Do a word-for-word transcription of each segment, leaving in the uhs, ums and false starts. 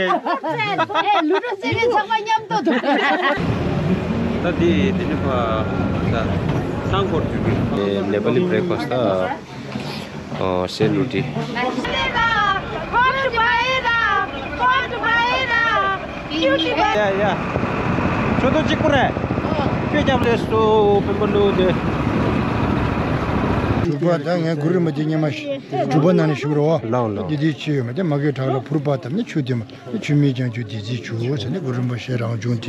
ཨེ་ལུ་གྲོ་ཚེ་རིང་ཚང་མ་མཉམ་དུ་འདུག་ད་དེ་དེ་ནི་ཕ་ད་སང་འཁོར་དུས་ཀྱི་ནེ་པ་ལི་བྷི་རེག་ཕ་སི་ད། ཨོ་སེ་ལུ་ཏི། ཡ་ཡ། ཆོ་ཏོ་གཅིག་པུ་རེད། ཁྱོད་རྒྱབ་ལས་སོ་བེམ་པོ་ལུ་དེ། གྲུབ་པ་ད་ངས་གུ་རུ་རིན་པོ་ཆེ་སྙེ་མ་ཞིག་གྲུབ་པ་ནང་ནས་ཞུ་རོགས། ལའོ་ལའོ། འདི་འདི་ཅི་ཡོད་མེད་དེ་མ་གི་བྲག་ལ་ཕུར་པ་བཏབ་ནས་ཆུ་དེ་མ་ཆུ་མིག་ཀྱང་ཆུ་དེ་རྩིས་ཆུ་བོ་ཟེར་ནས་གུ་རུ་རིན་པོ་ཆེ་རང་བྱུང་དེ།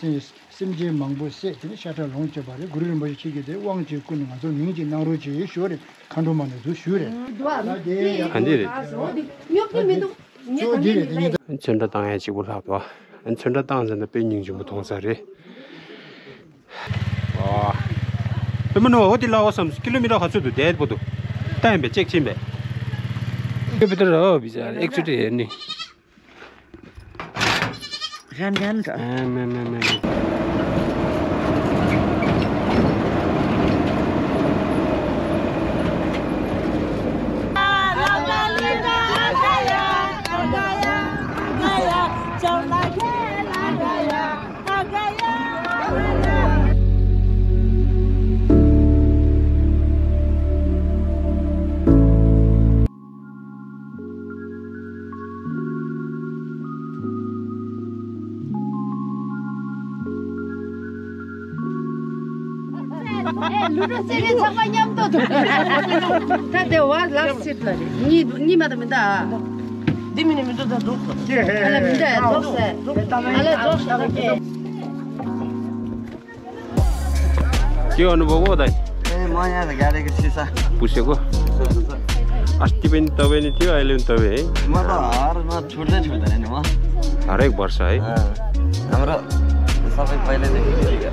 སེམས་ཅན་མང་པོ་བསད་དེ་ནི་ཤ་ཁྲག་ལོངས་སྤྱོད་པ་རེད། གུ་རུ་རིན་པོ་ཆེ་ཁྱེད་ཀྱིས་དེ་དབང་ཅིག་བསྐུར་ནས་ང་ཚོར་མིང་ཅིག་གནང་རོགས་ཅེས་ཞུ་བ་རེད། མཁའ་འགྲོ་མ་ནས་འདུག་ཞུ་རེད། ག་འདི་རེད། ཉོབ་ཀྱི་མི་འདུག་ཉེ་ཆོ་འདི་རེད། དེ་ཉེ་ཚོན་ཁྲ་བཏང་ཡ་གཅིག་པུ་ལྷག་འདུག་ཨ་ཚོན་ཁྲ་བཏང་ཟེར་ན་དཔེ་སྙིང་རྗེ་མོ་མཐོང་ས་རེད། ཨོ། དཔེ་མ་ནོ་འོ་དེ་ལ་འོ་བསམ་ཀི་ལོ་མི་ཊར་ག་ཚོད་འདུག་དེ་པོ་འདུག་ལྟ་ཡིན་པས་ཅེག་ཕྱིན་པས། ཀི་ལོ་མི་ཊར་འོ་བི་ཟ་ཨེག་ཚོད་དེ་ནི། ཧན་ཧན་ད། ཨ་མེ་མེ་མེ་མེ། ལུ་གྲོ་ཚེ་རིང་ཚང་མ་མཉམ་དུ་འདུག་ད་དེ་བ་ལབ་སྲིད་ལ་རེད། གཉིས་གཉིས་མ་ད་མི་འདའ། འདི་མི་ནི་མི་འདུག་ད་འདུག་ཨ་ལ་མི་འདའ་འདུག་སེ། ཨ་ལ་འདུག་ཤག་གི། ཀྱེ་ཨ་ནུ་བོ་གོ་ད། ཨེ་མ་ཡ་ད་ག་རེ་གི་ཤི་ས། པུ་ཤེ་གོ། ཨ་སྟི་བེན་ཏ་བེ་ནི་ཏི་ཨ་ལེན་ཏ་བེ། མ་ད་ཨ་ར་ན་ཆུར་ད་ཆུར་ད་ནི་མ། ད་རེག་བར་ས་ཨེ། ཨ་ཨ་མ་ར་ས་བེ་པའི་ལེ་ནི་གི་གི།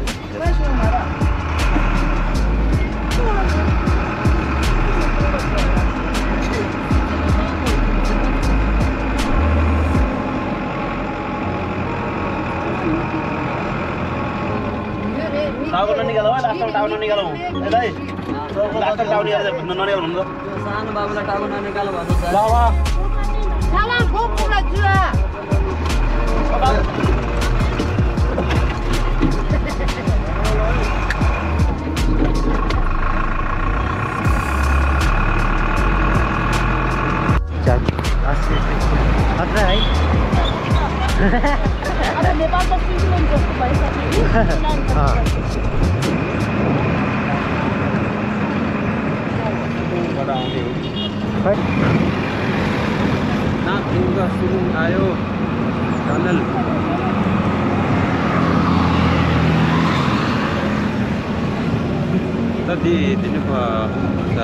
टाउको ननिकालो, last town टाउको ननिकालो। ए दाइ, लास्ट टाउन टाउको ननिकालो, ननिकालो भन्नु त। सानो बाबुलाई टाउको ननिकालो भन्नु त। ल, ल। सामान बोक बोक छु। खतरा है। अब नेपाल त सिङ्गल हुन्छ जस्तो भइसक्यो। अँ। बाट आउने हो। नाक ढुङ्गा सुरुङ आयो। टनल। ད་དེ་དེ་ནི་ཕ་ད་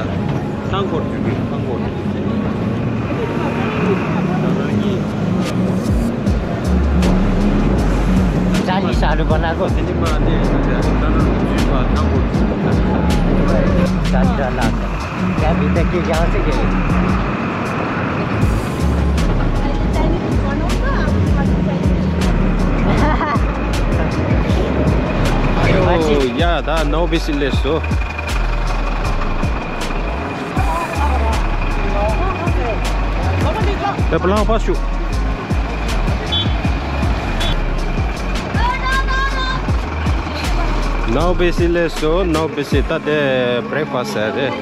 ཐང་འཁོར་བཅུག་གི་ཐང་འཁོར་བཅུག་གི་ད་ནང་གི་ཅ་ལི་ས་རུ་པ་ན་གོ། དེ་ནི་མ་དེ་ད་ད་ནང་གི་ཚུལ་པ་ཐང་འཁོར་བཅུག་གི་ད་ད་ལ། ཡ་མི་ད་ཀི་ཡང་སི་གི། ཡ་ད་ནོ་བི་སི་ལེ་སོ། ད་པ་ལང་པ་ཤུ། ནའོ་བེ་སི་ལེ་སོ། ནའོ་བེ་སི་ད་དེ་བྷི་རེག་ཕ་སི་ཟེར་རེད།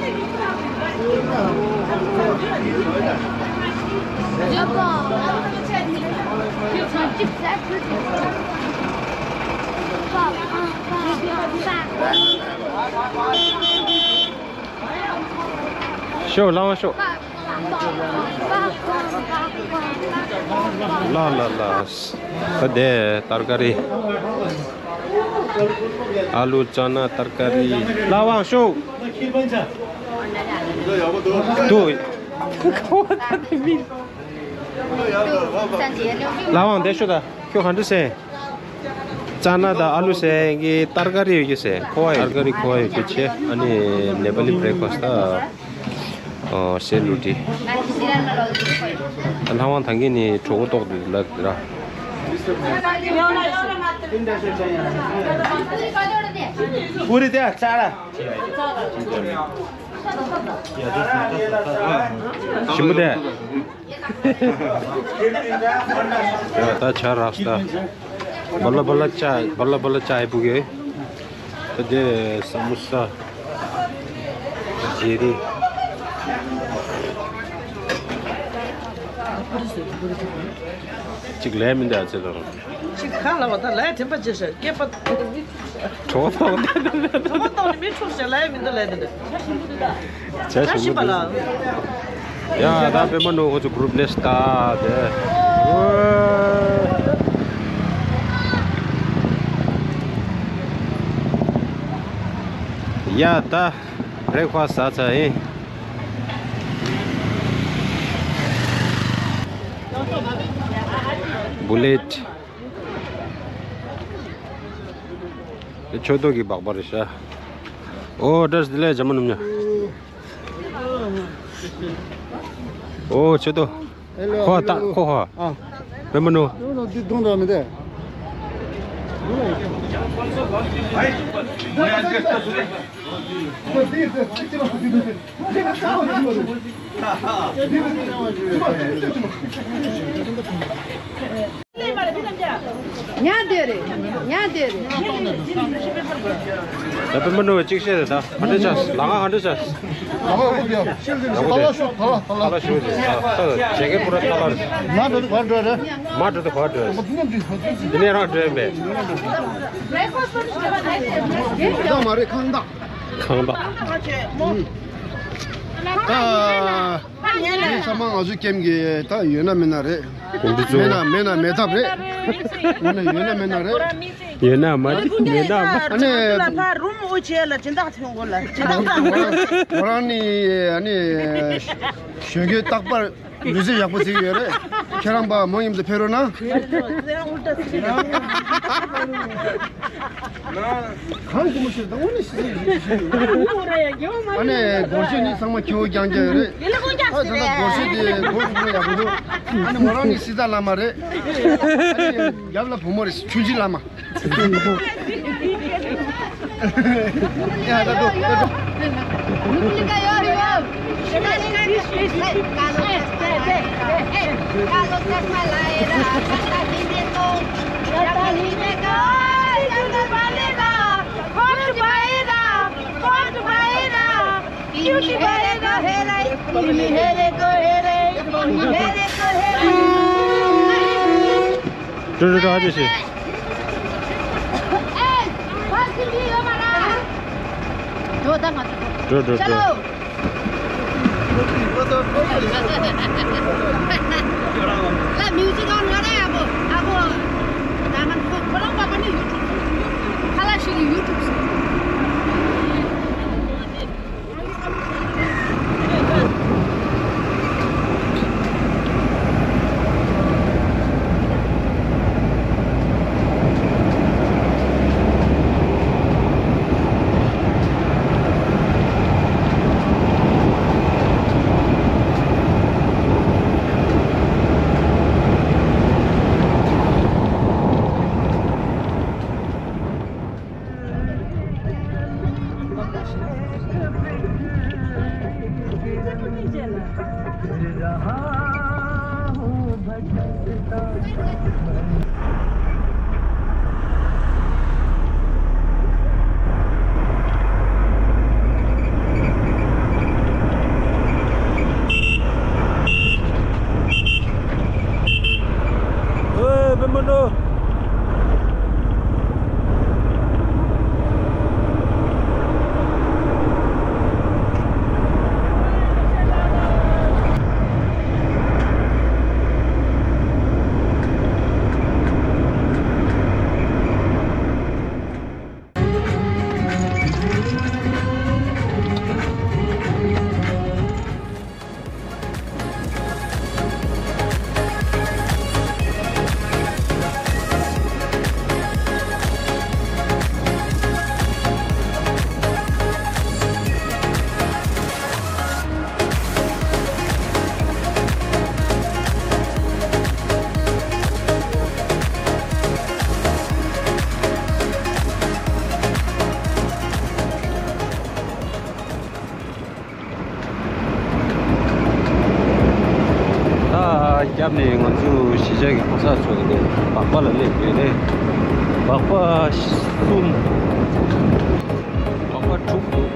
ཤོ་ལ་བ་ཤོ། ལ་ལ་ལ། ད་དེ་ཏར་ཀ་རི། ཨ་ལུ་ཙ་ན་ཏར་ཀ་རི། ལ་བ་ཤོ། དུ། ལ་བ་འདི་ཤོ་ད། ཁྱོད་ག་འདྲ་ཟེར། ཙ་ན་དང་ཨ་ལུ་ཟེར་གི་ཏར་ཀ་རི་ཡོད་ཀྱི་ཟེར། ཁོ་བ་ཡོད། ཏར་ཀ་རི་ཁོ་བ་ཡོད་ཀྱི་ཆེ། ཨ་ནི་ནེ་པ་ལི་བྷི་རེག་ཕ་སི་ད། ཨོ་སེ་ལུ་ཏི། ཨ་ལྷ་དབང་ཐང་གི་ནི་གྲོགས་པོ་ཏོག་ཏུ་ལབ་ར། པུ་རི་དེ་ཨ་ཙ་ར། ཞིམ་པོ་དེ། ཡ་ད་ཆ་རགས་ད། བ་ལ་བ་ལ་ཅ་བ་ལ་བ་ལ་ཅ་ཨེ་བུ་གེ། ད་དེ་ས་མོ་ས། ཇེ་རི། གཅིག་ལས་མི་འདའ་ཚེ་དང་། གཅིག་གང་ལ་བ་ད་ལས་དྲན་པ་ཅི་ཤ་སྐྱེས་པ། གྲོགས་པོ་དང་། གྲོགས་པོ་དང་ནི་མི་འཁྲུག་ཤ་ལས་མི་འདུག་ལས་དེ་འདྲ། བྱ་ཞིམ་པོ་འདུག་ཡ་ད་པད་མ་ནོར་ཁོ་ཚོ་གུ་རུབ་ལེ་སི་ད་དེ། ཡ་ད་བྷི་རེག་ཕ་སི་ཟ་ཚར་ཡིན། བུ་ལེཊ། དེ་ཆོས་ཐོག་གི་སྦག་སྦག་རེད་ཤག་ཨོ་བཀྲ་ཤིས་བདེ་ལེགས་ཇ་མ་ནུམ་ཉ། ཨོ་ཆོས་ཐོག་ཁོ་ཧ་ཏ་ཁོ་ཧ། ཨ། པད་མ་ནོར། ཏུ་ལོ་ཏི་ཏུང་ཏོ་མི་དེ། ཉལ་བསྡད་རེད། ཉལ་བསྡད་རེད། ད་པད་མ་ནོར་བ་གཅིག་བཤད་རེད་ད། ཧན་ཌེ་ཌི་ཆགས། ལ་ང་ཧན་ཌེ་ཌི་ཆགས། ལ་ང་ཧུ་ཡ། ལ་ང་ཧུ་ཡ། ལ་ལ་ཞུ་རེད་ད། ད་བྱེད་མཁན་པུ་ར་ཐ་ལ་རེད། མ་འགྲོ་དུ་ག་འགྲོ་རེད། མ་འགྲོ་དུ་ག་འགྲོ་རེད། འདི་ནས་རང་འགྲོ་ཡིན་པས། ད་མ་རེད་ཁང་བདག་ཁང་བདག་ཨ། ངས་ཚང་མ་ང་ཚོའི་ཀེམ་གྱི་ད་ཡོད་ན་མེད་ན་རེད། གོང་དུ་མེད་ན་མེད་ན་མེད་ཐབས་རེད། ཡོད་ན་ཡོད་ན་མེད་ན་རེད། ཡོད་ན་མ་རེད་མེད་ན་མ། ཨ་ནི། ལ་ཕ་རུམ་འུ་ཆེ་ལ་སྦྱིན་བདག་ཐོན་དགོས་ལ་སྦྱིན་བདག་བཏང་དགོས། ཁོ་རང་ནི་ཨ་ནི་གཞོན་སྐྱེས་རྟག་པར་ལུས་རྩལ་ཡག་པོ་བྱེད་ཀྱི་ཡོད་རེད། ཁྱེད་རང་པ་མོ་མཉམ་དུ་ཕེབས་རོགས་གནང་། གང་གོ་མོ་ཤེས་དང་འོ་ནི་ཤེས་ཤེས་ཤེས། ཨ་ནི་སྒོར་གཞས་ནི་ཚང་མ་ཁྱེའུ་རྐྱང་རྐྱང་རེད། ཨ་ད་ད་སྒོར་གཞས་དེ་སྒོར་གཞས་ཡག་པོ་འདུག་ཨ་ནི་མོ་རང་ནི་སྲིད་ཟ་བླ་མ་རེད། ཨ་ནི་རྒྱབ་ལ་བུ་མོ་རེད། ཆུང་ཆུང་བླ་མ། ཡ་ད་འགྲོ་ད་འགྲོ། འགྲོ་འགྲོ་འགྲོ་ཨ་ཅེ་ཤི། འགྲོ་ད་ང་ཚོ་འགྲོ་འགྲོ་འགྲོ། ལ་མིའུ་ཛིག་ཨོན་ལ་རེ་ཨ་བོ་ཨ་བོ། ད་མན་ཁོ་ཁོ་རང་པ་པ་ནི་ཡུ་ཊུབ་སུ། ཁ་ལ་ཤི་གི་ཡུ་ཊུབ་སུ། ཨོའེ་པད་མ་ནོར། ནས་ང་ཚོ་གཞིས་ཆགས་ཀྱི་ཕོ་གསར་ཚོ་གི་སྦག་སྦག་ལ་སླེབས་ཡོད་རེད། སྦག་སྦག་གསུམ། སྦག་སྦག་དྲུག་འདུག་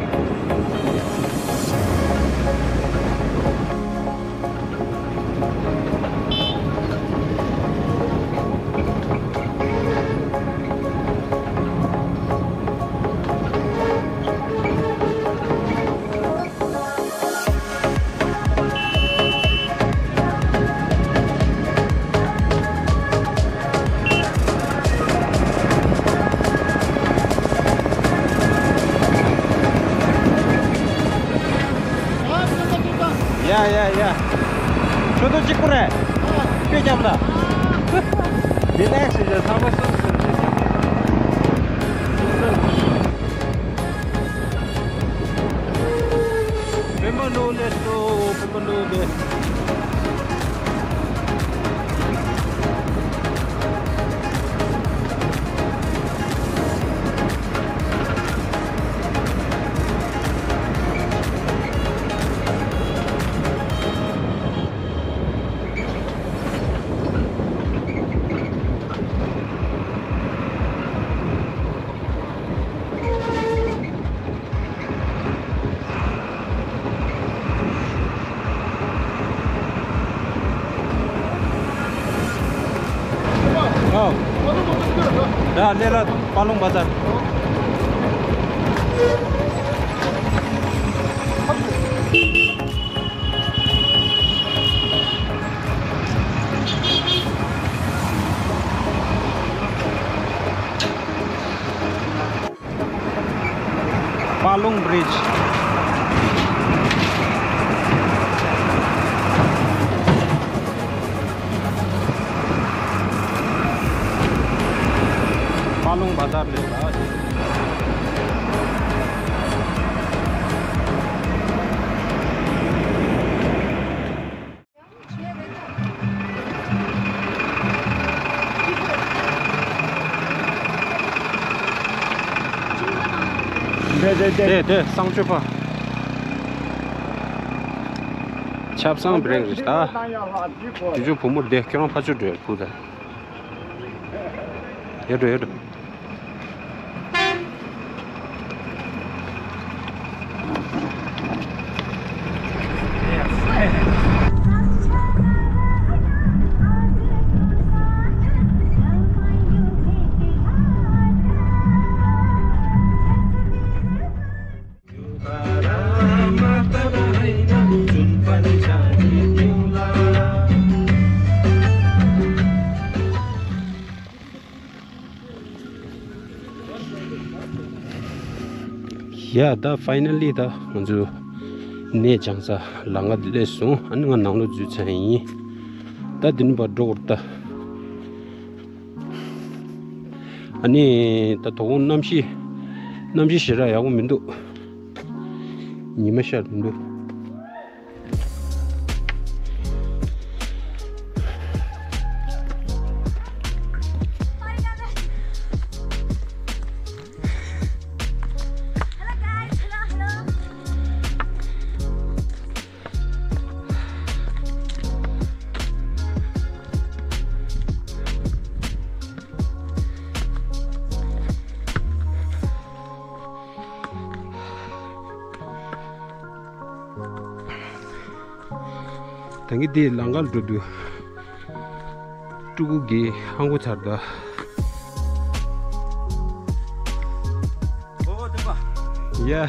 ཡ་ཡ་ཡ། ཁྱོད་ཚོ་གཅིག་པུ་རེད། དཔེ་རྒྱབ་ལ། དེ་ལས་ཞེས་བྱ་ཚང་མ་སོང་སོང་ཞེས་བྱ། སྤེན་པ་ནོ་ལེ་སོ། སྤེན་པ་ནོ་ལེ། ཨོ། ད་ལས་ལ་པ་ལུང་བ་ཚར། པ་ལུང་བྷི་རིཇ། པ་ལུང་བ་ཛར་ལས་ལ། དེ་དེ་གསང་སྤྱོད་པ། ཆབ་གསང་བྷི་རེག་རེད་ད། དུས་ཚོད་བུ་མོ་དེ་ཁྱེད་རང་ཕ་ཆོས་འགྲོ་ཡ་བུ་ད། ཡོད་འགྲོ་ཡོད་འགྲོ། ཡ་ད་ཕའི་ནལ་ལི་ད་ང་ཚོ་གནས་སྦྱང་ས་ལམ་ཁ་འདི་སླེབས་སོང་། ཨ་ནི་ང་ནང་ལོགས་འཛུལ་ཚར་ཡིན། ད་འདི་ནས་ཕར་འགྲོ་དགོས་རེད་ད། ཨ་ནི་ད་དོ་དགོང་གནམ་གཤིས་གནམ་གཤིས་ཞེ་དྲག་ཡག་པོ་མི་འདུག་ཉི་མ་ཤར་མི་འདུག་ད་གིན་དེ་ལམ་ཁ་འགྲོ་དུས་ཕྲུ་གུ་གི་ཧང་གོ་ཚར་ད། ཡ། ཡ་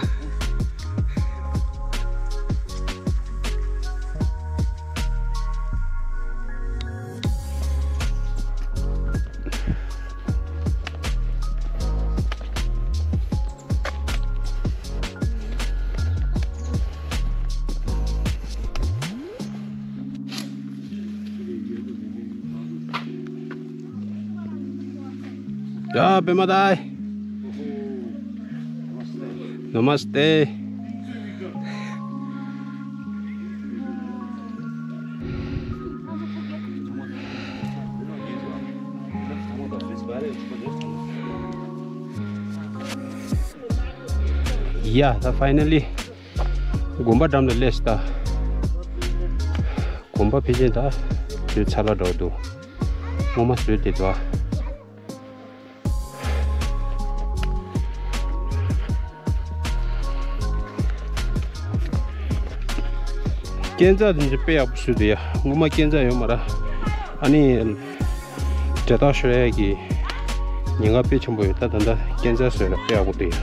པད་མ་ཏའི། ནམ་སྟེ། ཡ་ད་ཕའི་ནལ་ལི་དགོན་པ་འགྲམ་ལ་སླེབས་སོང་ད། དགོན་པ་ཕལ་ཆེར་ད་ བཟོས་ཚར་ལ་འགྲོ་འདུག་སྔོན་མ་བཟོས་དེ་འདུག་སྐས་འཛེག་དེ་ཚོ་དཔེ་ཡག་པོ་བཟོས་འདུག་ཡ། སྔོན་མ་སྐས་འཛེག་ཡོད་མ་རེད། ཨ་ནི། འབྲེལ་ཐག་ཤོར་ཡས་ཀྱི་ཉེན་ཁ་དཔེ་ཆེན་པོ་ཡོད། ད་ད་ལྟ་སྐས་འཛེག་བཟོས་ལ་དཔེ་ཡག་པོ་འདུག་ཡ།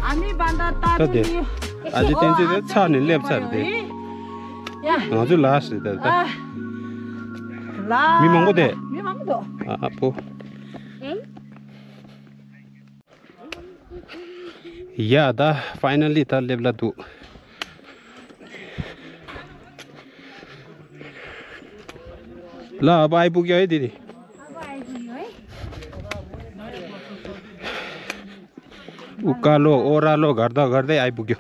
ཨ་ནི་བན་ད་ད་ད་དེ། ཨ་ཅེ་བསྟན་འཛིན་དེ་ཚར་ནས་སླེབས་ཚར་དེ། ཡ། ང་ཚོ་ལ་ཟེར་ད་ད། ཨ། ལ། མི་མང་པོ་དེ། མི་མང་པོ་འདུག་ཨ་ཨ་པོ། ཡ་ད་ཕའི་ནལ་ལི་ད་སླེབས་ལ་འདུག་ལ་ཨ་ཨའི་བུ་ག་ཡོད་དེ་དེ། ཨུ་ཀ་ལོ་ཨོ་ར་ལོ་གར་ད་གར་ད་ཨའི་བུ་ག་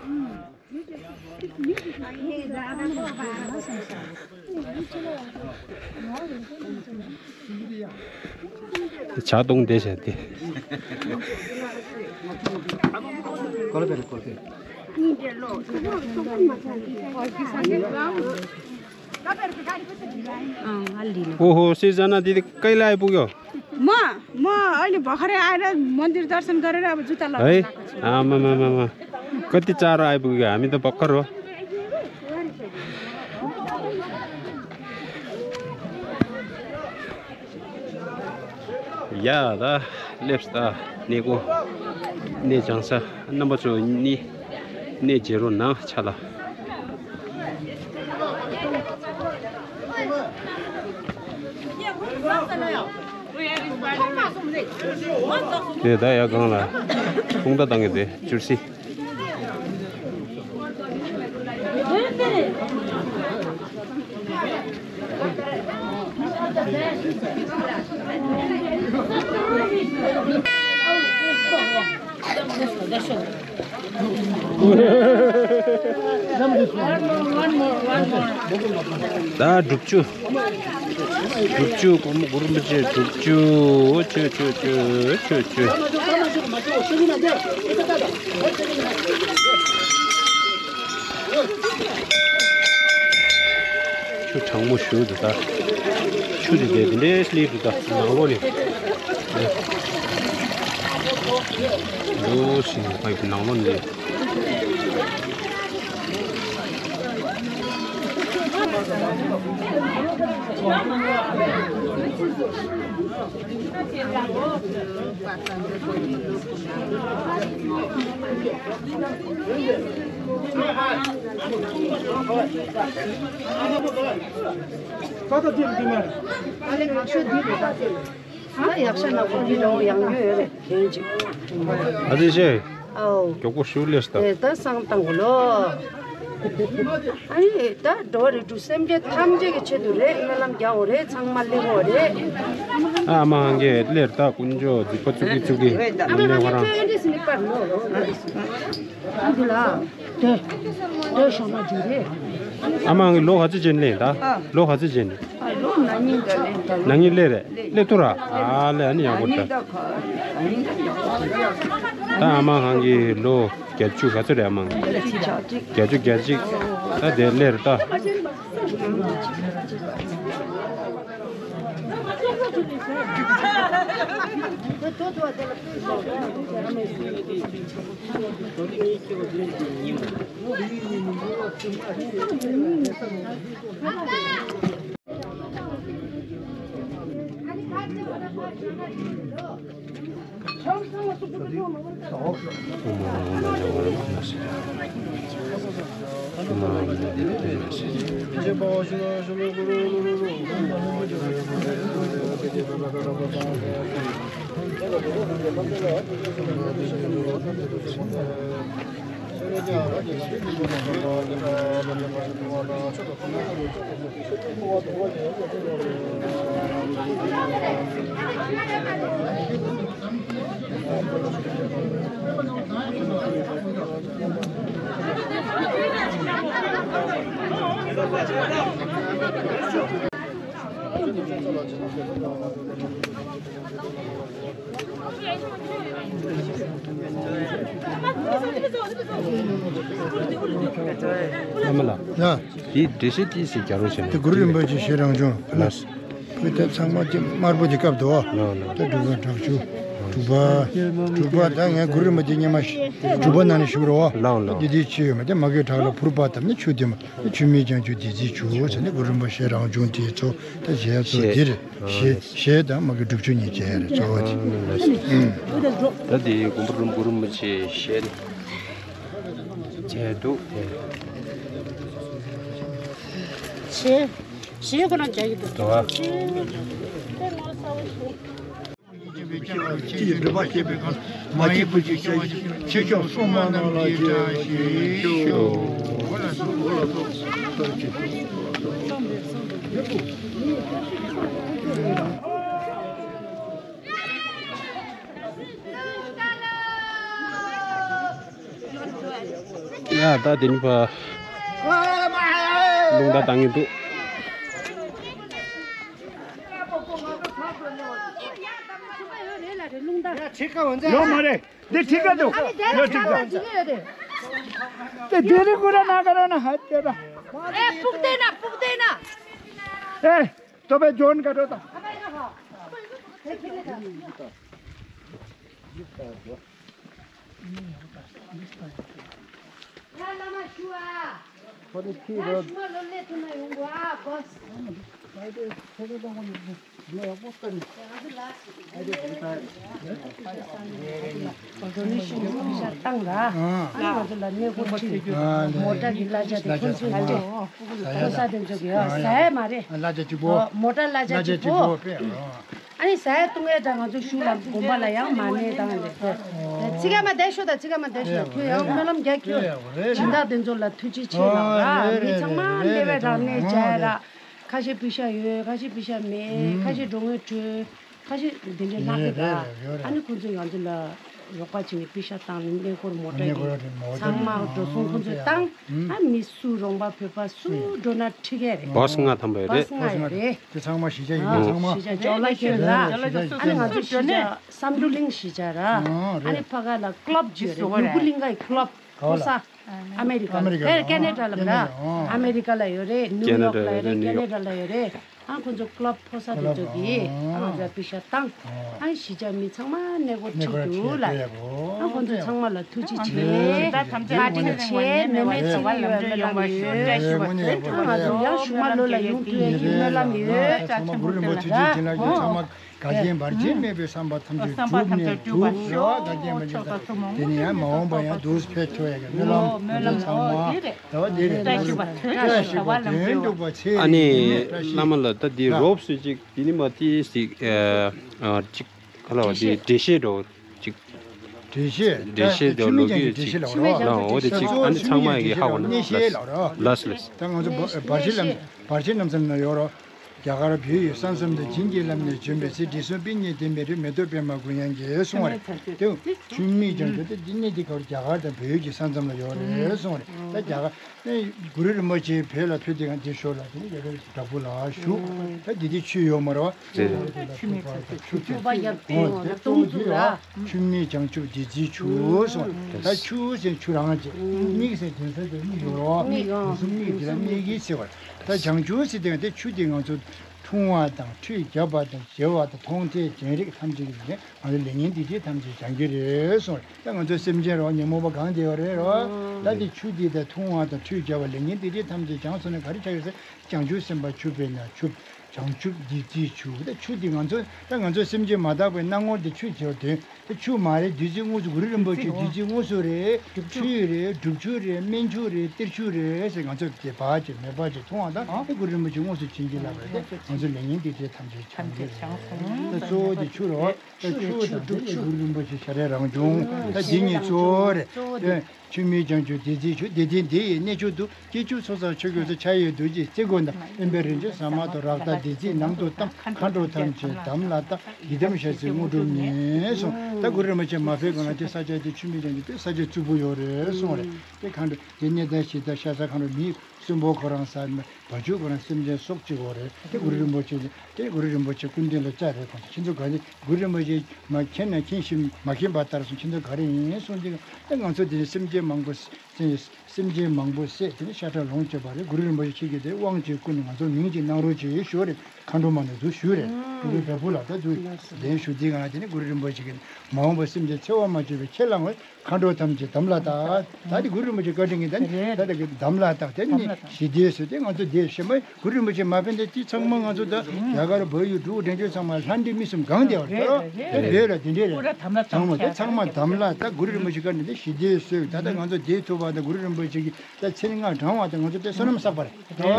ཇ་བཏུང་བསྡད་བྱས་ཏེ། ओहो, सिर्जना दिदी, कहिले आइपुग्यो? म, म अहिले भर्खरै आएर मन्दिर दर्शन गरेर अब जुत्ता लगाएर है? गएको छु। आमामामामा। कति चाँडो आइपुग्यो, हामी त भर्खर हो। ཡ་ད་སླེབས་ད། གནས་སྐོར་གནས་སྦྱང་ས། རྣམ་པ་ཚོ་གཉིས་གནས་མཇལ་རོགས་གནང་ཆ་ལ། དེ་ད་ཡ་གང་ལ་ཐུང་ད་བཏང་གི་དེ་བཅུར་སི། ད་དྲུག་ཅུ། དྲུག་ཅུ། གོར་མོ་གུ་རུ་རིན་པོ་ཆེ་དྲུག་ཅུ། ཆུ་ཆུ་ཆུ་ཆུ་ཆུ། ཆུ་གྲང་མོ་ཞུ་འདུག་ད། ཆུ་དེ་དེ་འདྲའི་སླེབས་འདུག་ད་ནང་ལོགས་ནས། འདུག་ཞིང་ཕ་གི་ནང་ལོགས་ནས། ད་ཡག་ཤོས་ནག་པོ་འདི་ལོ་ཡང་ཡོད་རེད། གན་ཅིག་ཨ་ཙི་ཤེ། ཨའོ། མགྱོགས་པོ་ཞུ་ལས་ད། ཨེ་ད་སང་བཏང་གོ་ལོ། ཨ་ནི་ད་འགྲོ་རེད་འགྲོ། སེམས་ཅན་ཐམས་ཅད་ཀྱི་ཆེད་དུ་རེད། སྨོན་ལམ་རྒྱག་འོ་རེད། ཚང་མ་སླེབས་འོ་རེད། ཨ་མ་ཧང་གི་ལེར་ད་དཀོན་མཆོག་རྫིག་པ་བཙུགས་ཀྱི་བཙུགས་ཀྱི། ཨ་མ་ཧང་གི་ཨ་འདྲས་ནི་པར་ལོ། ཨ་འདི་ལ། དེ། དེ་ཞོགས་མ་འཇུ་རེད། ཨ་མ་ཧང་གི་ལོ་ག་ཚོད་ཅན་ལེན་ད། ཨ། ལོ་ག་ཚོད་ཅན་ནི། ཨ་ལོ་ན་ནིང་ད་ལེན་ད་ལོ། ན་ནིང་ལེ་རེད། ལེ་ཐུ་ར། ཨ་ལེ་ཨ་ནི་ཡག་པོ་ད། ན་ནིང་ད་ག་ན་ནིང་ད་ཡག་པོ་རེད། ད་ཨ་མ་ཧང་གི་ལོ་བརྒྱད་ཅུ་ག་ཚོད་རེད་ཨ་མ་ཧང་གི། བརྒྱད་ཅུ་གྱ་གཅིག་ད་དེ་ལེ་རེད་ད། ཨ་མ་ལགས། ཡ། འདི་འགྲེལ་བཤད་ཏོག་ཙམ་རྒྱག་རོགས་བྱས་ན། དེ་གུ་རུ་རིན་པོ་ཆེ་ཞལ་རང་བྱུང་། ལགས། བོད་དེ་ཚང་མ་ཅིག་དམར་པོ་གྱི་སྐབས་དུ། ལགས་ལགས། ད་དྲུག་པ་དྲུག་ཅུ། དྲུག་པ། དྲུག་པ་ད་ངས་གུ་རུ་རིན་པོ་ཆེ་སྔོན་མ་ཞུ། དྲུག་པ་ནང་ནས་ཞུ་རོགས། ལགས་ལགས། འདི་འདི་ཆེ་ཡོད་མ་དེ་མ་གི་བྲག་ལ་ཕུར་པ་བཏབ་ནས་ཆུ་དེ་མ་ཆུ་མིག་བྱང་ཆུབ་བདེ་ཚིག་ཆུ་ཟེར་ནས་གུ་རུ་རིན་པོ་ཆེ་རང་བྱུང་དེའི་ཚོ་ད་ཞལ་ཚོ་ཞལ། འདིར་ཞལ་ཞལ་དང་མ་གི་སྒྲུབ་ཆུ་གཉིས་བྱས་རེད་གཙོ་བོ་དེ། ད་དེ་མགོན་པོ་རིན་གུ་རུ་རིན་པོ་ཆེ་ཞལ་བྱས་འདུག་དེ། ཞལ། ཞལ་ཁོ་རང་བྱ་ཡི་འདུག་དོ། ཞལ། དེ་ངོ་ས་བ་ཞུ། ཅི་ཡི་འདུན་པ་བྱེད་པའི་ཁར་མ་ཡི་བུ་གཅིག་བྱ་ཡི་ཆེ་མཆོག་སྲུང་མ་རྣམས་ལ་ཞེས་ཞུ། ཡ་ད་དེ་ནི་ཕ་རླུང་རྟ་བཏང་གི་འདུག་ཡོད་མ་རེད། འདི་ཁྲིད་ཀ་འདུག་ཡོད་ཁྲིད་ཀ། དེ་དེ་རིང་ཁོ་ར་ན་ག་ར་ན་ཧ་ཏེ་ར། ཨེ་ཕུག་བལྟས་ན་ཕུག་བལྟས་ན། ཨེ། ཏོ་པའི་ཇོན་ག་འགྲོ་དང་། ཁོ་ནི་ཁྱི་རོ། ང་ཚོ་ལ་གནས་སྐོར་ཁྲིད། མོ་ཊ་གི་གླ་ཆ་དེ་ཁོ་ཚོས་སྤྲད། ཕོ་གསར་དེ་ཚོ་གི་ཟ་ཡ་མ་རེད། གླ་ཆ་གཅིག་པོ། མོ་ཊ་གླ་ཆ་གཅིག་པོ། ཨ་ནི་ཟ་ཡ་བཏུང་ཡ་དང་ང་ཚོ་ཞུ་ལ་དགོན་པ་ལ་ཡང་མ་གནས་དང་རེད། ཚིག་ཡ་མ་བསྡད་ཤོག་དང་ཚིག་ཡ་མ་བསྡད་ཤོག་ཁྱོད་ཡང་སྨོན་ལམ་རྒྱག་ཁྱོད་སྦྱིན་བདག་དེ་ཚོ་ལ་ཐུགས་རྗེ་ཆེ་ལགས་ར། མི་ཚང་མ་གནས་པའི་རང་གནས་བྱ་ཡ་ར། ཁ་ཤས་པི་ཤ་ཡོད། ཁ་ཤས་པི་ཤ་མེད། ཁ་ཤས་འགྲོ་དངུལ་སྤྲོད། ཁ་ཤས་དེ་འདྲའི་ལྷག་གི་ར། ཨ་ནི་ཁོང་ཚོས་ང་ཚོ་ལ་རོགས་པ་བྱས་ནས་པི་ཤ་བཏང་ནས་གནས་སྐོར་མོ་ཊ་གི་ཚང་མ་འགྲོ་སོང་ཁོང་ཚོས་བཏང་། ཨ་མི་སུ་རོང་པ་བོད་པ་སུ་འགྲོ་ན་འགྲིག་གི་རེད། བཱས་ལྔ་ཐམ་པ་ཡོད་རེད། བཱས་ལྔ་རེད། དེ་ཚང་མ་གཞིས་ཆགས་ཡིན་པ་ཚང་མ། གཞིས་ཆགས་ཇོ་ལ་ཁྱོད་ལ། ཨ་ནི་ང་ཚོ་གཞིས་ཆགས་བསམ་གྲུབ་གླིང་གཞིས་ཆགས་ར། ཨ་ནི་ཕ་ག་ལ་ཀློབ་བརྗོད་རེད། ནུ་གུ་གླིང་གའི་ཀློབ་ཕོ་གསར། ཨ་མེ་རི་ཀ། ཨ་མེ་རི་ཀ། ཁེ་ཁེ་ནེ་ཌ་ལ་ར། ཨ་མེ་རི་ཀ་ལ་ཡོད་རེད། ནིའུ་ཡོག་ལ་ཡོད་རེད། ཁེ་ནེ་ཌ་ལ་ཡོད་རེད། ཨ་ཁོ་ཚོ་ཀློབ་ཕོ་གསར་དེ་ཚོ་གིས་ཨ་ང་ཚོ་པི་ཤ་བཏང་། ཨ་གཞིས་ཆགས་མི་ཚང་མ་གནས་སྐོར་ཁྲིད་འདུག་ལ། ཨ་ཁོ་ཚོ་ཚང་མ་ལ་ཐུགས་རྗེ་ཆེ། བཀའ་དྲིན་ཆེ། མེ་མེ་ཚེ་རིང་ཡོད་སྨོན་ལམ་ཡོད། ཨ་ང་ཚོ་ཡང་གཞུག་མ་ལོ་ལ་ཡོང་ཐུབ་ཡ་གི་སྨོན་ལམ་ཡོད། ཨ་ང་ཚོ་ཡང་གཞུག་མ་ལོ་ལ་ཡོང་ཐུབ་ཡ་གི་སྨོན་ལམ་ཡོད། འགལ་རྐྱེན་བར་ཆད་མེད་པའི་བསམ་པ་ཐམས་ཅད་བསམ་པ་འགྲུབ་ནས་ཐམས་ཅད་འགྲུབ་པར་ཤོག་འགལ་རྐྱེན་བར་ཆད་དང་དེ་ནས་ཡང་མ་འོངས་པ་ཡང་དུས་འཕེལ་ཆོག་ཡ་གི་སྨོན་ལམ། སྨོན་ལམ་ཚང་མ་འོ་དེ་རེད། ད་བ་དེ་རེད། བཀྲ་ཤིས་པ། བཀྲ་ཤིས་པ། དོན་འགྲུབ་པ་ཚེ་ཨ་ནི་རིང་བཀྲ་ཤིས། བླ་མ་ལགས་ད་འདི་རོབ་སུ་ཅིག་འདི་ནི་མ་ཏི་ཞིག་ཨ་ཅིག་ག་ལ་བ་འདི་འགྲེལ་བཤད་འགྲོ་ཅིག་འགྲེལ་བཤད། འགྲེལ་བཤད་འགྲོ་ལོ་རྒྱུས་ཅིག་ཨ་ནི་ཚང་མ་ཡི་གི་ཧ་གོ་ན་ལགས་ལགས། ད་ང་ཚོ་བར་ཆད་ལམ་བར་ཆད་ལམ་སེང་ན་ཡོད་རོགས། རྒྱ་གར་བོད་ཡུལ་ས་མཚམས་དུ་བྱིན་གྱིས་བརླབས་ནས་བྱོན་པའི་ཚེ། འབྲི་གསུམ་པའི་ཉིན་དེ་མི་རིགས་མེ་ཏོག་པད་མ་དགུན་ཡང་གི་གསུང་བ་རེད། དེ་ཆུ་མིག་ཀྱང་དེ་དེ་གནས་དེ་གར་རྒྱ་གར་དང་བོད་ཀྱི་ས་མཚམས་ལ་ཡོད་རེད་གསུང་བ་རེད། ད་རྒྱ་གར་ནས་གུ་རུ་རིན་པོ་ཆེ་བོད་ལ་ཕེབས་དུས་ཀྱང་དེ་ཞོར་ལ་དེ་ནས་རྒྱ་གར་བྲག་ཕུག་ལ་བཞུགས། ད་དེ་དེ་ཆུ་ཡོད་མ་རེད་བ། ཆུ་མིག་ཚ་ཚ་ཆུ་ཆུ་བ་ཡབ་དེ་ཡོད་རེད། སྟོང་ཚུགས་ལ། ཆུ་མིག་བྱང་ཆུབ་བདེ་ཚིག་ཆུ་གསུང་བ་རེད། ད་ཆུ་ཟེར་ཆུ་རང་ཅེས་མིག་ཟེར་དེ་ས་དེ་མིག་ཡོད་རེད་བ། མིག་ཡོད། གུ་རུ་མིག་དེ་ལ་མིག་གིས་ཟེར་བ་རེད། ད་བྱང་ཆུབ་ཟེར་དེ་དེ་ཆུ་དེ་ང་ཚོ་འཐུང་བ་དང་ཁྲུས་བརྒྱབ་པ་དང་མཇལ་བ་དང་མཐོང་ཐོས་དྲན་རེག་ཐམས་ཅད་ཀྱི་ནི་ང་ཚོ་ལས་ངན་སྡིག་སྒྲིབ་ཐམས་ཅད་སྦྱང་རྒྱུ་རེད་གསུངས་རེད། ད་ང་ཚོ་སེམས་ཅན་རོ་ཉོན་མོངས་པ་གང་དེ་ཡོད་རེད་རོ། ད་དེ་ཆུ་འདི་དང་འཐུང་བ་དང་ཁྲུས་བརྒྱབ་པ་ལས་ངན་སྡིག་སྒྲིབ་ཐམས་ཅད་སྦྱངས་སོང་ན་ག་རེ་ཆགས་ཡོད་ཟེར། བྱང་ཆུབ་སེམས་དཔའ་ཆུ་བེར་ནང་ཆུ། བྱང་ཆུབ་བདེ་སྐྱིད་ཆུ། ད་ཆུ་འདི་ང་ཚོ་ད་ང་ཚོ་སེམས་ཅན་མ་དག་པའི་སྣང་ངོར་དེ་ཆུ་ཟེར་བ་དོན། ད་ཆུ་མ་རེད། བདུད་རྩི་དངོས་སུ་གུ་རུ་རིན་པོ་ཆེ་བདུད་རྩི་དངོས་སུ་རེད། ཁྲུས་རེད། སྒྲུབ་ཆུ་རེད། སྨན་ཆུ་རེད། གཏེར་ཆུ་རེད་ཟེར། ང་ཚོ་དེ་བག་ཅིག་མེ་བག་ཅིག་འཐུང་བ་དང་དེ་གུ་རུ་རིན་པོ་ཆེ་དངོས་སུ་བྱིན་གྱིས་བརླབས་པ་རེད། དེ་ང་ཚོ་ལས་ངན་སྡིག་སྒྲིབ་ཐམས་ཅད་བྱང་གི་རེད། ད་གཙོ་བོ་དེ་ཆུ་རེད་བ། ད་ཆུ་དང་དེ་གུ་རུ་རིན་པོ་ཆེ་ཞལ་རས་རང་བྱུང་ད་འདི་གཉིས་གཙོ་བོ་རེད། ཆུ་མིག་བྱང་ཆུབ་བདེ་ཚིག་ཆུ། བདེ་ལྡན་འདི་ཡི་གནས་མཆོག་ཏུ། སྐྱེས་མཆོག་ཚོགས་བསགས་ཆོས་གོས་སུ། ཕྱག་གཡས་རྡོ་རྗེ་རྩེ་དགུ་བསྣམས། གཡོན་པས་རིན་ཆེན་ཟ་མ་ཏོག་རཀྟ་བདུད་རྩིས་ནང་དུ་གཏམས། མཁའ་འགྲོ་ཐམས་ཅད་དམ་ལ་བཏགས། ཡི་དམ་ཞལ་གསུང་དངོས་གྲུབ་བརྙེས་གསུངས། ད་གུ་རུ་རིན་པོ་ཆེ་མ་ཕེབས་གོང་ལ་དེ་ས་ཆ་དེ་ཆུ་མིག་བྱང་ཆུབ་དེ་ས་ཆ་རྩུབ་པོ་ཡོད་རེད་གསུངས་རེད། དེ་མཁའ་འགྲོ་དེ་གནས་བརྟན་ཞིག་ད་ཤ་ཟ་མཁའ་འགྲོ་མི་གསོན་པོ་ཁོ་རང་ཟ། བ་ཕྱུགས་ཁོ་རང་སེམས་ཅན་སྲོག་གཅིག་པོ་རེད། དེ་གུ་རུ་རིན་པོ་ཆེ་དེ་གུ་རུ་རིན་པོ་ཆེ་སྐུ་མདུན་ལ་བཅར་རེད། ཁོང་ཚོ་ཁྱེད་ཚོ་ག་རེ་གུ་རུ་རིན་པོ་ཆེ་མ་མཁྱེན་ན་མཁྱེན་ཞིང་མ་མཁྱེན་པ་ལྟར་སོང་། ཁྱེད་ཚོ་ག་རེ་ཡིན་གསུངས་དུས་ད་ང་ཚོ་དེ་ནི་སེམས་ཅན་ མང་པོ་སེ་སེམས་ཅན་མང་པོ་བསད་དེ་ནི་ཤ་ཁྲག་ལོངས་སྤྱོད་པ་རེད། གུ་རུ་རིན་པོ་ཆེ་ཁྱེད་ཀྱིས་དེ་དབང་ཅིག་བསྐུར་ནས་ང་ཚོ་མིང་ཅིག་གནང་རོགས་བྱེད་ཞུ་བ་རེད། མཁའ་འགྲོ་མ་ནས་འདུག་ཞུ་རེད། ཀྲུང་གོའི་བལ་པོ་ལ་ད་འདུག་གདན་ཞུ་དེ་ག་དེ་ནི་གུ་རུ་རིན་པོ་ཆེ་གིས་མ་འོངས་པ་སེམས་ཅན་འཚེ་བ་མ་བྱེད་པའི་ཁྱེད་ལ་ངོ་། མཁའ་འགྲོ་ཐམས་ཅད་དམ་ལ་བཏགས། ད་དེ་གུ་རུ་རིན་པོ་ཆེ་བཀའ་དྲིན་གྱིས་ད་ནི་ད་ལྟ་གི་དམ་ལ་བཏགས་དེ་ནི་ཞི་བདེའི་སྲོལ་དེ་ང་ཚོ་དེ་ཤེས་མ་གུ་རུ་རིན་པོ་ཆེ་མ་ཕན་ཏེ་དེ་ཚང་མ་ང་ཚོ་ད་རྒྱ་གར་བལ་ཡུལ་འབྲུག་འབྲས་ལྗོངས་ཚང་མ་ལྷ་འདྲེ་མི་གསུམ་གང་བདེ་བར་ད་དེ་བོད་ལ་དེ་འདྲས་རེད། ཚང་མ་དེ་ཚང་མ་དམ་ལ་ད་གུ་རུ་རིན་པོ་ཆེ་བཀའ་དྲིན་དེ་ཞི་བདེའི་སྲོལ་ད་ལྟ་ང་ཚོ་བདེ་ཐུབ་པ་ད་གུ་རུ་རིན་པོ་ཆེ་གིས་ད་མཚན་སྔགས་བགྲང་བ་ད་ང་ཚོ་དེ་བསོད་ནམས་བསགས་པ་རེད། ད་བ་ལ་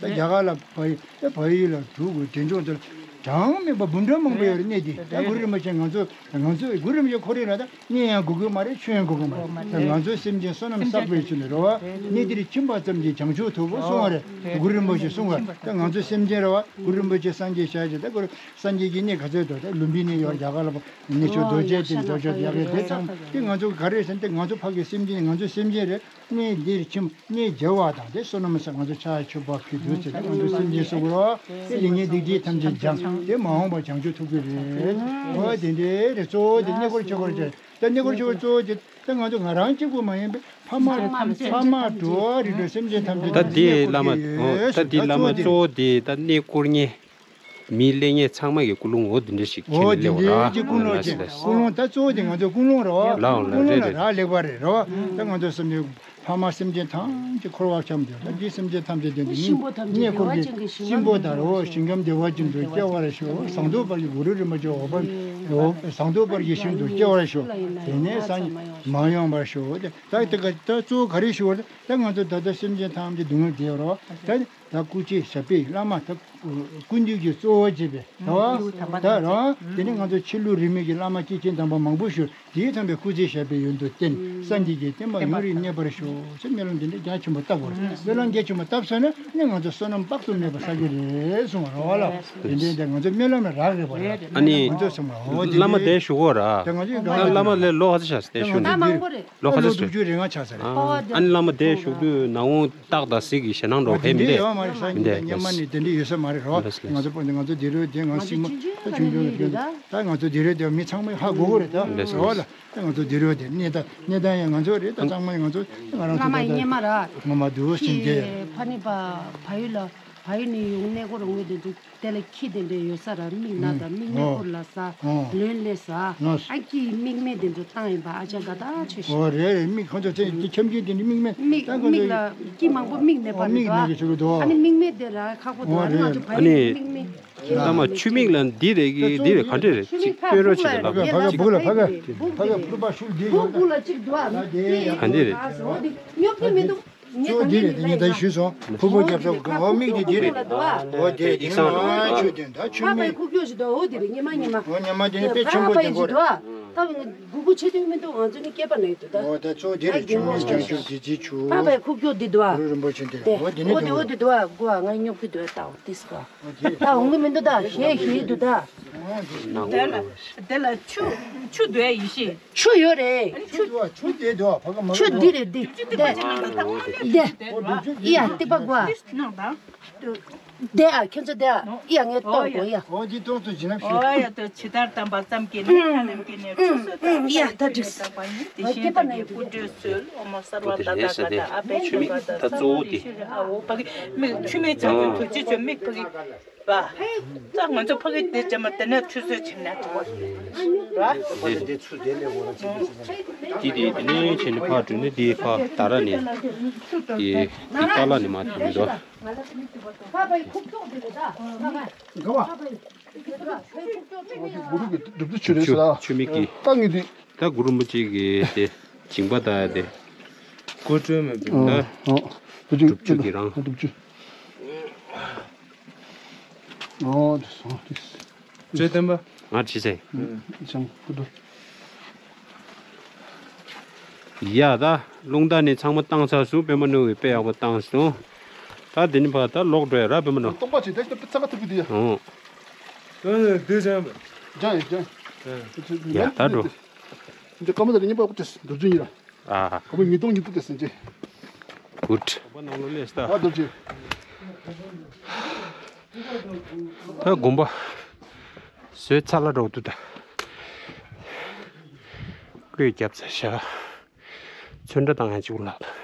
ད་རྒྱ་གར་ལ་བལ་ད་བལ་ཡུལ་ལ་འབྲུག་གི་འབྲས་ལྗོངས་དེ་ལ་གྲངས་མེད་པ་འབུམ་ཕྲག་མང་པོ་ཡོད་རེད། གནས་དེ་ད་གུ་རུ་རིན་པོ་ཆེ་ང་ཚོ་ང་ཚོ་གུ་རུ་རིན་པོ་ཆེ་ཁོ་རེ་ལ་ད་གནས་ཡང་དགོས་ཀྱི་མ་རེད། ཆོས་ཡང་དགོས་ཀྱི་མ་རེད། ད་ང་ཚོའི་སེམས་ཅན་བསོད་ནམས་བསགས་པའི་ཕྱིར་ནས་རེད་བ། གནས་འདིར་ཕྱིན་པ་ཙམ་གྱིས་བྱང་ཆུབ་ཐོབ་པོ་གསུང་བ་རེད། གུ་རུ་རིན་པོ་ཆེ་གསུང་བ་ད་ང་ཚོའི་སེམས་ཅན་རེད་བ། གུ་རུ་རིན་པོ་ཆེ་སངས་རྒྱས་ཞལ་གྱི་ད་གུ་རུ་སངས་རྒྱས་ཀྱི་གནས་ག་ཚོད་དོ་ད་ལུམ་བི་ནི་ཡོད་རྒྱ་གར་ལ་གནས་མཆོག་རྡོ་རྗེ་གདན་རྡོ་རྗེ་རྒྱ་གར་དེ་ཚང་དེ་ང་ཚོ་ག་རེ་ཟེར་ན་དེ་ང་ཚོ་ཕ་གི་སེམས་ཅན་ང་ཚོའི་སེམས་ཅན་རེད། གནས་འདིར་ཁྱིམ་གནས་མཇལ་བ་དང་དེ་བསོད་ནམས་ས་ང་ཚོ་ཕྱག་མཆོད་པ་ཕུལ་དུས་ཚེ་ང་ཚོ་སེམས་ཅན་སོགས་རོ། དེ་ལས་ངན་སྡིག་སྒྲིབ་ཐམས་ཅད་སྦྱངས་དེ་མ་འོངས་པ་བྱང་ཆུབ་ཐོབ་ཀྱི་རེད། འོ་དེ་འདྲའི་རེད། གཙོ་བོ་དེ་གནས་སྐོར་ཆོས་སྐོར་བྱས་ད་གནས་སྐོར་ཆོས་སྐོར་གཙོ་བོ་དེ་ད་ང་ཚོ་ང་རང་གཅིག་པུ་མ་ཡིན་པའི་ཕ་མ་ཕ་མ་འགྲོ་བ་རིགས་དྲུག་སེམས་ཅན་ཐམས་ཅད་ད་དེ་བླ་མ་འོ་ད་དེ་བླ་མ་གཙོ་བོ་དེ་ད་གནས་སྐོར་ཉེ། མིའི་ལེགས་ཉེས་ཚང་མ་གི་ཀུན་སློང་འོ་དེ་འདྲ་ཞིག་འོ་ཁྱེད་ནས་དེ་སླེབས་འདྲའི་ཀྱི་ཀུན་སློང་ཅན་ཀུན་སློང་ད་གཙོ་བོ་དེ་ང་ཚོ་ཀུན་སློང་རེད་བ། ལའོ་ལ་ཀུན་སློང་རེད་ལ་རེད། རག་ལེགས་པ་རེད་རེད་བ། ད་ང་ཚོ་སེམས་ཅན་ཕ་མ་སེམས་ཅན་ཐམས་ཅད་འཁོར་བ་འཁྱམས་ཏེ་ད་འདི་སེམས་ཅན་ཐམས་ཅད་དོན་དུ་སྙིང་གནས་སྐོར་གྱི་སྙིང་པོ་དང་རོ་ཞིང་ཁམས་བདེ་བ་ཅན་དུ་སྐྱེ་བར་ཤོག་ཟངས་མདོག་དཔལ་གྱི་གུ་རུ་རིན་པོ་ཆེ་འོ་པ་འོ་ཟངས་མདོག་དཔལ་གྱི་ཞིང་དུ་སྐྱེ་བར་ཤོག་དེ་ནས་སངས་མ་ཡོང་བར་ཤོག་ད་ད་ག་ད་གཙོ་བོ་ག་རེ་ཞུ་བར་ད་ང་ཚོ་ད་ལྟ་སེམས་ཅན་ཐམས་ཅད་སྡུག་བསྔལ་བདེ་བར་བ་ད། ད་སྐུ་ཚེ་ཞབས་པད་བླ་མ་ད་སྐུ་མདུན་གྱི་གཙོ་བོ་བྱས་པའི་ད་བ་ད་རང་དེ་ནི་ང་ཚོ་ཆོས་ལུགས་རིས་མེད་ཀྱི་བླ་མ་སྐྱེས་ཆེན་དམ་པ་མང་པོ་ཞུ་དེའི་ཚང་པའི་སྐུ་ཚེ་ཞབས་པད་ཡུན་དུ་བརྟན་སངས་རྒྱས་ཀྱི་བསྟན་པ་ཡུན་རིང་གནས་པར་ཤོག་ཟེར་སྨོན་ལམ་འདི་འདྲ་རྒྱ་ཆེན་པོ་བཏབ་དགོས། སྨོན་ལམ་རྒྱ་ཆེན་པོ་བཏབ་སོང་ན་ནི་ང་ཚོ་བསོད་ནམས་དཔག་ཏུ་མེད་པ་བསགས་ཀྱི་རེད་གསུངས་པ་རེད་བ་ལ། དེ་འདྲའི་ད་ང་ཚོ་སྨོན་ལམ་ལ་རག་རེད་བ་ལ། ཨ་ནི་ང་ཚོ་སེམས་ལ་འོ་དེ་བླ་མ་འདྲའི་དེ་ཞུ་གོ་ར། ད་ང་ཚོའི་ད་བླ་མ་ལས་ལོ་ག་ཚོད་ཤག་དེ་ཞུ་ད་ནས་མང་པོ་རེད། ལོ་ག་ཚོད་ལོ་དྲུག་ཅུ་རེ་ལྔ་ཆགས་ས་རེད། ཨ་ནི་བླ་མ་འདྲའི་ཞུ་དུས་ནང་དག་དང་གཟིག་གི་ཞེད་སྣང་འགྲོ་ཕེབས་མི་འདུག་ཡོད་མ་རེད། ས་ཉིན་དང་སྙེ་མ་ནི་དེ་འདྲ་ཡོད་ས་མ་རེད་རོ། ང་ཚོ་ང་ཚོ་དེ་རུ་དེ་ང་སྲིང་མོ་ད་ཆུང་ཆུང་རེད། ད་ང་ཚོ་དེ་རུ་དེ་མི་ཚང་མས་ཧ་གོ་གི་རེད་ད་རོ་ལ། ད་ང་ཚོ་དེ་རུ་དེ་གནས་ད་གནས་ད་ཡང་ང་ཚོ་རེད་ད་ཚང་མ་ང་ཚོ་ང་རང་ཚོ་སྔ་མ་ད་སྙེ་མ་ར་སྔ་མ་དུ་ཕྱིན་ཏེ་ཕ་ནི་པ་ཕ་ཡུལ་ལ་ཕ་ཡུལ་ནས་ཡོང་གནས་སྐོར་ངོས་དེ་ཚོ་དེ་ལ་ཁྱི་དེ་འདྲ་ཡོད་ས་ར་མིག་ན་ད་མིག་ནས་ཁུར་ལ་ས་ལོན་ལས་ས་ཨ་ཀྱི་མིག་མེད་དེ་ཚོ་བཏང་ཡིན་པ་ཨ་ཅག་དགའ་ད་ཆོས་ཤིག་ཨོ་རེད་རེད། མིག་ཁོང་ཚོ་ཚེ་འདི་འཁྱམ་ཀྱི་དེ་འདྲ་མིག་མེད་མིག་ད་ཁོང་མིག་ཚོ་ལ་ཀྱི་མང་པོ་མིག་མེད་པ་ཨོ་མིག་རེད་མེད་ཀྱི་ཆུ་གི་འདུག་ཨ་ནི་མིག་མེད་དེ་ར་ཁག་པོ་འདུག་ཨ་ནི་ང་ཚོ་ཕ་ཡུལ་མིག་མེད། ཨ་ནི་ད་མ་ཆུ་མིག་ལ་འདི་རེད་ཀྱི་འདི་རེད་ག་འདྲ་རེད་ཅིག་དཔེ་རོ་ཆེ་རེད་ལབ་ཕ་ག་སྦུག་ལ་ཕ་ག་ཕ་ག་སྦུག་ལ་ཕ་ག་སྦུག་ལ་གཅིག་འདུག་ཨ་ནི་དེ་ག་འདི་རེད། ཉོབ་ཀྱི་མི་འདུག་ཚོ་འདི་རེད། དེ་ངས་ད་ཞུས་སོང་། ཕུར་བུ་རྒྱབ་ས་གང་བ་མིག་དེ་འདི་རེད། འོ་དེ་དེང་སང་ཆོས་དེ་ད་ཆོས་མིག་འོ་ཉི་མ་ཉི་མ་འོ་ཉི་མ་དེ་ནས་དཔེ་ཆུང་བ་དེ་འོ་དེ་རེད། ཉི་མ་ཉི་མ་འོ་ཉི་མ་དེ་ནས་དཔེ་ཆེན་པོ་དེ་འགོ་རེད། ད་གུ་གུ་ཆེ་དུས་མི་འདུག་ང་ཚོ་ནི་སྐེད་པ་ན་ཡོད་དུ་ད། འོ་ད་ཚོ་འདི་རེད། ཆུ་མིག་བྱང་ཆུབ་དེ་ཅི་ཆུ། ཕ་བའི་ཁུག་ཀྱོག་འདི་འདུག་ཨ། གུ་རུ་རིན་པོ་ཆེ་འདི་དེ་འོ་དེ་ནས་འོ་དེ་འོ་དེ་འདུག་ཨ། གུ་ཨ་ང་ཉོབ་ཀྱི་འདུག་ཨ། ད་འོ་དེ་སྐོ་ད་འོང་གི་མི་འདུག་ད་ཞེས་ཞེས་འདུག་ད། དེ་ལ་དེ་ལ་ཆུ་ཆུ་འདུག་ཨ་ཡིན་ཤེས། ཆུ་ཡོད་རེད། ཆུ་འདུག་ཨ། ཆུ་དེ་འདུག་ཨ། ཕ་ག་མ་ཆུ་འདི་རེད་འདི། དེ་ཨི་ཡ་ཏི་པ་གོ་ཨ། དེ་ཨ་ཁྱོད་ཚོ་དེ་ཨ་ཨི་ཡ་ངས་ཏོག་གོ་ཡ། འོ་འདི་ཏོག་ཏོ་ཇི་ནམ་ཞུ། འོ་ཡ་ཏོ་ཇི་ལྟར་དམ་པ་ཙམ་གྱིས་ནི་ཐ་ལམ་གྱི་ནི་ཆུ་སོ་ཏ་ཨི་ཡ་ད་འགྲིག་སོ། དེ་བཞིན་དུ་ནི་སྐུ་བགྲོད་གསོལ། ཨོ་མ་སརྦ་ཏ་ད་ག་ད་ཨ་པེ་ཆུ་མིག་ད་གཙོ་བོ་དེ། ཨ་འོ་ཕ་གི་མིག་ཆུ་མིག་ཚང་ཚོ་ཐུགས་རྗེ་ཆེ། མིག་ཕ་གི་པ། ད་ང་ཚོ་ཕ་གི་དེ་ཅམ་དེ་ནས་ཆུ་ཚོད་ཕྱིན་ནས་འགྲོ་བ་ར། དེ་དེ་ཚུར་དེ་ལས་འོ་ར་ཆེན་པོ་ཆེན་པོ། དེ་དེ་དེ་ནས་ཕྱིན་ནས་ཕར་འགྲོ་ནས་དེ་ཕར་ད་ར་ནས་དེ་དེ་ཏཱ་ལ་ནས་མར་ཐོན་འགྲོ། ཆུ་མིག་གི་ད་གུ་རུ་རིན་པོ་ཆེ་གི་དེ་སྦྱིན་པ་ད་དེ་སྒོ་སྤྲོད་མེད་པའི་ད་སྒྲུབ་ཆུ་གི་རང་། ཨོ་དེ་སོང་དེ། ཅོ་བསྟན་པ། ང་བྲིས་ཚེ། ཅང་ཀུ་ཏུ། ཡ་ད་རླུང་རྟ་ནི་ཚང་མ་བཏང་ཚར་སོང་། པད་མ་ནོར་བུས་དཔེ་ཡག་པོ་བཏང་སོང་། ད་འདི་ནི་ཕར་ད་ལོག་འགྲོ་ཡ་ར་པད་མ་ནོར། སྟོང་པ་ཅིག་ད་ད་ཚ་ཁ་ཐུག་གི་འདི་ཡ། ཨོ། ད་ནི་འདི་ཅང་བས། ཅང་ཡ་ཅང་། ཡ་ད་འགྲོ། འདི་ཀ་མ་ད་ནི་པ་ཀུ་ཏེ་འདུ་འཛི་ཡིན་ར། ཨ། ཁོ་མོ་ཉིས་སྟོང་ཉིས་སྟོང་དེ་ཟིན་ཅི། གུད། ཨ་རྡོ་རྗེ། ད་དགོན་པ་བཟོས་ཚར་ལ་འགྲོ་འདུག་ད། བཀོད་རྒྱབ་ཚར་ཤག་ཚོན་ཁྲ་བཏང་ཡང་གཅིག་པུ་ལགས།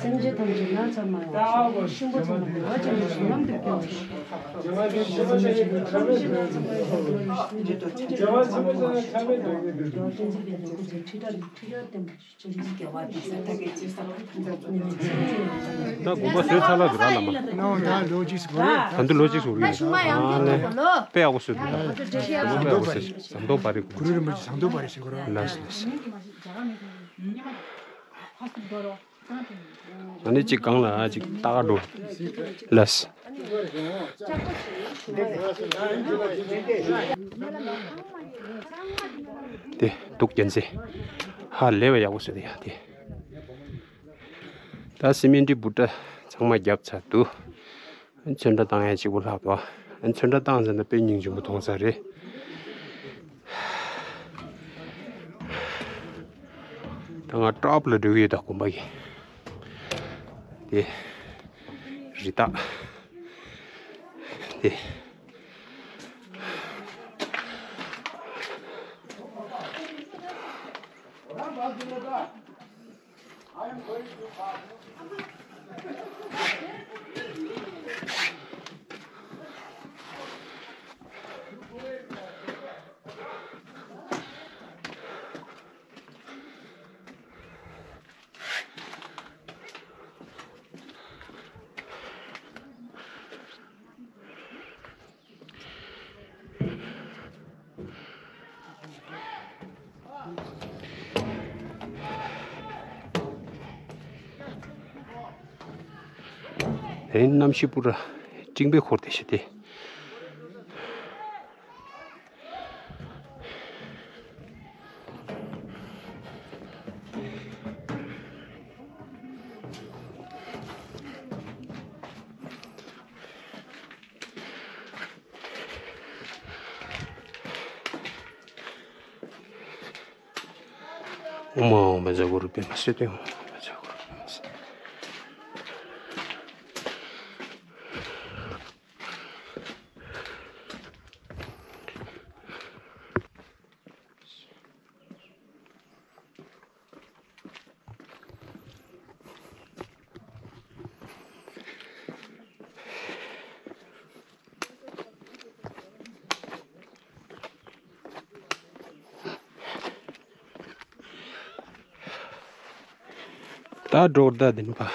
སེམས་ཅན་ཐམས་ཅད་ན་ཚ་མ་ཡོང་ཞིང་། གཤིན་པོ་ཚང་མ་ལ་བ་ཅན་ལ་ཞིང་ལམ་དུ་སྐྱོང་ཞིང་། སེམས་ཅན་ཐམས་ཅད་ན་ཚ་མ་ཡོང་ཞིང་། ཁྲི་ཕྲག་ཁྲི་ཕྲག་བསྟན་པ་ཞིག་བྱེད་ཀྱི་རེད། ད་དགོངས་པ་བཟོས་ཚར་ལ་འདུག་ར་བླ་མ། ད་དུང་ལོ་གཅིག་ཟུར་ཡིན། ཨ་ནི་དཔེ་ཡག་པོ་བཟོས་འདུག་ད་དགོངས་པ་དཔེ་ཡག་པོ་བཟོས། ཟམ་གདོང་བ་རི་གུ་རུ་རིན་པོ་ཆེ་ཟམ་གདོང་བ་རི་ཞིག་གོ་ར། ལགས་སོ་ལགས་སོ། ཨ་ནི་གཅིག་སྒང་ལ་གཅིག་ལྟ་ག་འགྲོ། ལགས་སོ། དེ་འདུག་རྒྱན་ཚེ། ཧ་ལས་པ་ཡག་པོ་བཟོས་འདུག་ཡ་དེ། ད་སི་མེན་ཊི་བུ་ཊ་ཚང་མ་བརྒྱབ་ཚར་འདུག་ཚོན་ཁྲ་བཏང་ཡ་གཅིག་པོ་ལྷག་འདུག་ཚོན་ཁྲ་བཏང་ཟེར་ན་དཔེ་སྙིང་རྗེ་མོ་མཐོང་ས་རེད། ད་ང་ཊོབ་ལ་འགྲོ་གི་ཡོད། ད་དགོན་པ་གི་དེ་རི་དྭགས་དེ། དེ་རིང་གནམ་གཤིས་པུ་ར་སྤྲིན་པས་འཁོར་ཏེ་བཞག་སྟེ། ཨོཾ་ཨཱཿཧཱུྃ་བཛྲ་གུ་རུ་པདྨ་སིདྡྷི་ཧཱུྃ། བཛྲ་གུ་རུ་པདྨ་སིདྡྷི། ད་འགྲོ་ད་དེ་ནི་ཕ།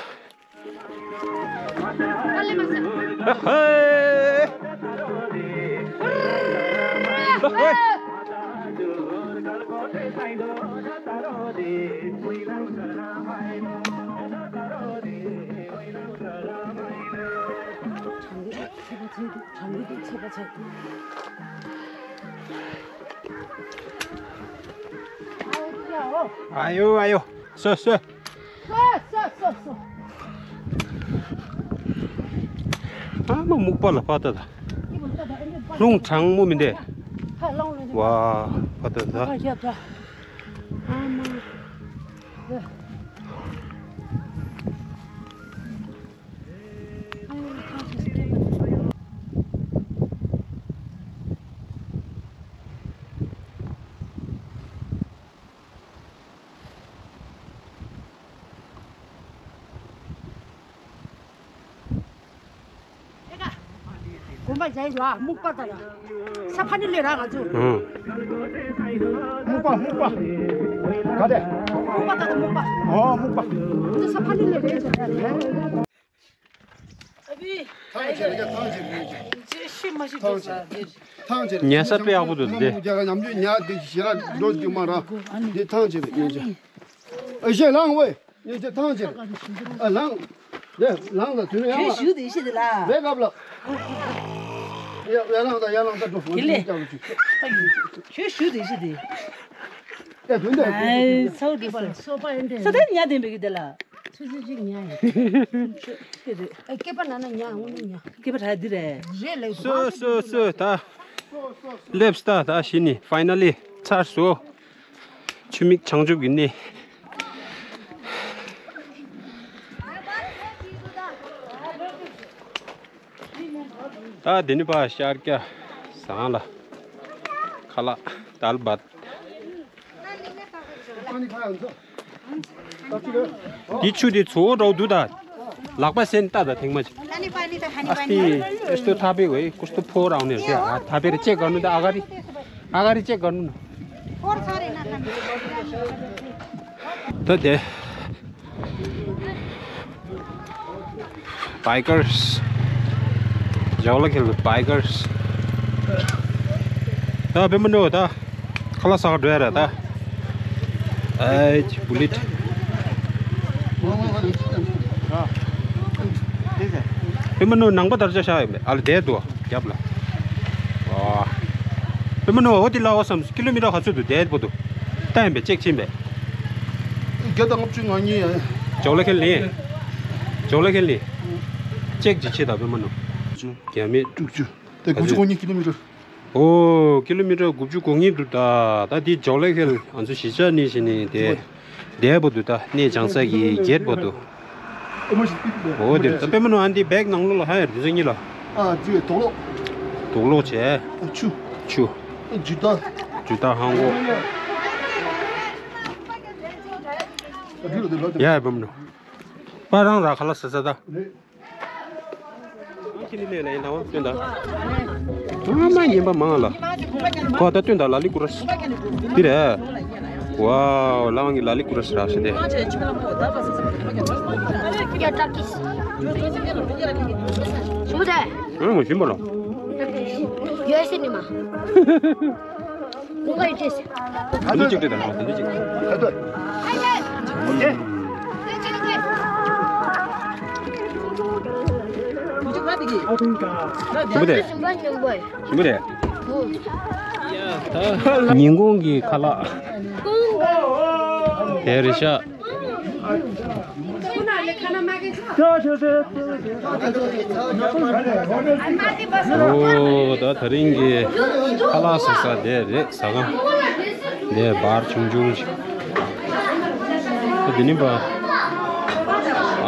ཨ་ཡོ་ཨ་ཡོ། སོ་སོ། ཨ་མ་སྨུག་པ་ལ་ཕ་ད་ད། རླུང་གྲང་མོ་མི་འདུག་ཝ་ཕ་ད་ད། དགོན་པ་མཇལ་ལ་སྨུག་པ་དང་ས་ཕ་ནི་ལས་ར་ང་ཚོ། ཨང་། སྨུག་པ་སྨུག་པ། ག་རེ། སྨུག་པ་དང་སྨུག་པ། ཨོ་སྨུག་པ། ང་ཚོ་ས་ཕ་ནི་ལས་རེད་ཟེར་ཡ་རེད། ཐང་ཆད་རེད། ཐང་ཆད་རེད། ཐང་ཆད་རེད། ཉལ་ས་དཔེ་ཡག་པོ་འདུག་འདི། ཉམས་ཆུང་ཉལ་འདི་ཞེ་ར་འགྲོ་འདི་མ་ར། འདི་ཐང་ཆད་རེད། ཉལ་ཆ། ཨ་ཞེ་ལངས་ཝེ། ཉལ་ཆ་ཐང་ཆད་རེད། ཨ་ལངས། རེད་ལངས་ད་དུས་ནས་ཡང་ལ། ཞུ་དེ་ཤི་དེ་ལ། རེད་གབ་ལ། ཡ་ཡ་ལངས་ད་ཡ་ལངས་ད་འགྲོ། དེ་ལས། ཞུ་ཞུ་དེ་ཤི་དེ། ཡ་དུས་འདི། ཨའི་ཚའུ་དེ་སོ། སོ་པ་ཡིན་དེ། སོ་ཐན་ཉལ་དེ་མི་གི་དེ་ལ། ཆུ་ཚོད་གཅིག་ཉལ་ཡིན། དེ་རེད། ཨེ་སྐེད་པ་ན་ན་ཉལ་འོང་ནི་ཉལ། སྐེད་པ་ད་འདི་རེད། རེད་ལེ། སོ་སོ་སོ་ད། སླེབས་ད་ད་ཤི་ནི་ཕའི་ན་ལི་ཚར་སོ། ཆུ་མིག་བྱང་ཆུབ་ཀྱི་གནས། ད་དེ་ནི་ཕར་ཤར་སྐྱ་ཟངས་ལ་ཁ་ལག་དཱལ་བཱད། འདི་ཆུ་དེ་ཚོ་འགྲོ་འདུག་ད། ལག་པ་སེན་ཏ་ད་ཐེངས་མ་ཅིག་ཨ་སྟི་ཨེ་སྟོ་ཐ་པེ་ཝེ་ཀུ་སྟོ་ཕོ་རའོ་ནེ་ཟེ་ཨ་ཐ་པེ་རེ་ཅེ་ག་ནུ་ད་ཨ་ག་རི་ཨ་ག་རི་ཅེ་ག་ནུ་ནོ། ད་དེ། Bikers. ཇའོ་ལ་ཁེལ་བའི་bikers. ད་བེ་མ་ནོ་ད། ཁ་ལག་ཟ་ག་འགྲོ་ཡ་ར་ད། ཨེ་བུ་ལིཊ། བེ་མ་ནོ་ནང་པ་དར་ཆ་ཤ་ཡོད་མེད་ཨ་ལ་དེ་དུ་རྒྱབ་ལ། ཨ། བེ་མ་ནོ་འོ་དེ་ལ་འོ་བསམ་ཀི་ལོ་མི་ཊར་ག་ཚོད་དུ་དེ་པོ་དུ། ད་ཡིན་པས་ཅེག་ཕྱིན་པས། བརྒྱ་དང་ལྔ་བཅུ་ང་གཉིས་ཡ། ཇའོ་ལ་ཁེལ་ནི། ཇའོ་ལ་ཁེལ་ནི། ཅེག་ཅིག་བྱེད་དང་བེ་མ་ནོ། རྒྱ་མི། དྲུག་ཅུ། དེ་དགུ་བཅུ་གོ་གཉིས་ཀི་ལོ་མི་ཊར། ཨོ་ཀི་ལོ་མི་ཊར་དགུ་བཅུ་གོ་གཉིས་འདུག་ད། ད་འདི་ཇའོ་ལ་ཁེལ་ང་ཚོ་གཞིས་ཆགས་ནས་བྱས་ནས་དེ། དེ་པོ་འདུག་ད་གནས་བྱང་ས་གི་གེད་པོ་འདུག་ཨོ་དེ་ད་བེ་མ་ནོ་ཨ་འདི་བེག་ནང་ལོགས་ལ་ཧ་ཡར་འདི་ཚོ་གཉིས་ལ། ཨ་ཅི་དོག་ལོག་དོག་ལོག་བྱས། ཨ་ཆུ། ཆུ། ཨ་ཇུ་ཏ། ཇུ་ཏ་ཧང་གོ། ཨ་ཇུ་ཏ་དེ་ལ་དེ། ཡ་ཡ་བེ་མ་ནོ། པ་རང་ར་ཁ་ལག་ཟ་ས་ད། རེད། ཁྱེད་ནི་ལས་ལ་ཡིན་ལའོ་སྟོན་ད། ཨ་མ་ཉན་པ་མང་ལ། ཁོ་ད་སྟོན་ད་ལ་ལི་ཀུ་ར་སི། འདི་རེད། ཝའོ་ལ་ཝང་གི་ལ་ལི་ཀུ་ར་སི་ར་ཤི་དེ། ཡ་ཏྲ་ཀིས། ཞུ་དེ། ཨ་མ་ཞིམ་པ་ལ། ཡོད་སྲིད་ནི་མ། ལུག་ག་ཡོད་ཅེས། དེ་འདྲ་གཅིག་སྤྲད་དང་དེ་འདྲ་གཅིག་ཨ་ཏོ། ཨ་ཏོ། ཞིམ་པོ་རེད། ཞིམ་པོ་རེད། ཉིན་གུང་གི་ཁ་ལག་དེ་རེད་ཤག་ཨོ་ད་དེ་རིང་གི་ཁ་ལག་ཟ་ས་དེ་རེད་ཟ་ཁང་། དེ་བར་ཆུང་ཆུང་ཞིག་ད་དེ་ནི་པ།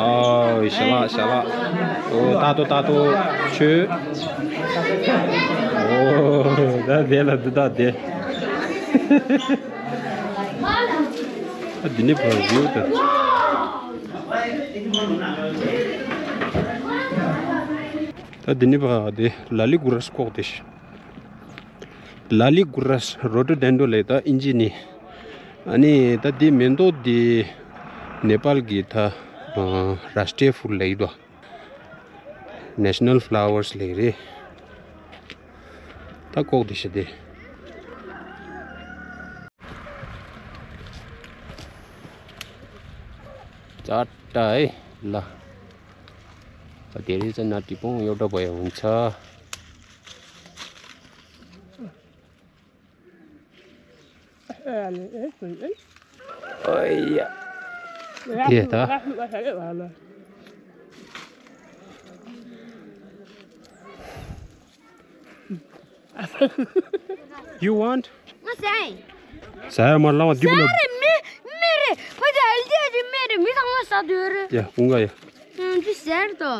ཨོ་ཞལ་ལག་ཞལ་ལག་ཨོ་ཏ་ཏོ་ཏ་ཏོ་ཆོས། ཨོ་ད་དེ་ལ་འདི་ད་དེ། ད་འདི་ནི་བར་བིའུ་ད། ད་འདི་ནི་བར་དེ་ལ་ལི་གུ་ར་སི་ཀོག་དེ་ཤི། ལ་ལི་གུ་ར་སི་རོ་ཏྲོ་ཌེན་ཌོ་ལེ་ད་ཨིན་ཇི་ནི། ཨ་ནི་ད་འདི་མེ་ཏོག་འདི་ནེ་པཱལ་གི་ད་རཱ་སི་ཏྲི་ཡ་ཕུལ་ལེ་ཡི་དོ། National Flowers ལེ་རེད། ད་ཀོག་དེ་ཤི་དེ། ཙ་ཏ་ཨེ་ལ། ད་དེ་རིང་ཙ་ན་དྲི་བོང་གཡོ་འདྲ་པོ་ཡང་འོང་ཚ། ཨོ་ཡ། དེ་ད། You want? ང་ཟ་ཡིན། ཟ་ཡ་མ་ལང་བ་འདི་ཟ་བུ་ལ། རེད་མི་མི་རེད། ཕ་ཅག་ཨེལ་ཅེ་ཅི་མི་རེད། མི་ཚང་མ་ཟ་འདོད་རེད། ཡ་ཀུན་དགའ་ཡ། ཨང་འདི་ཟེར་དོ།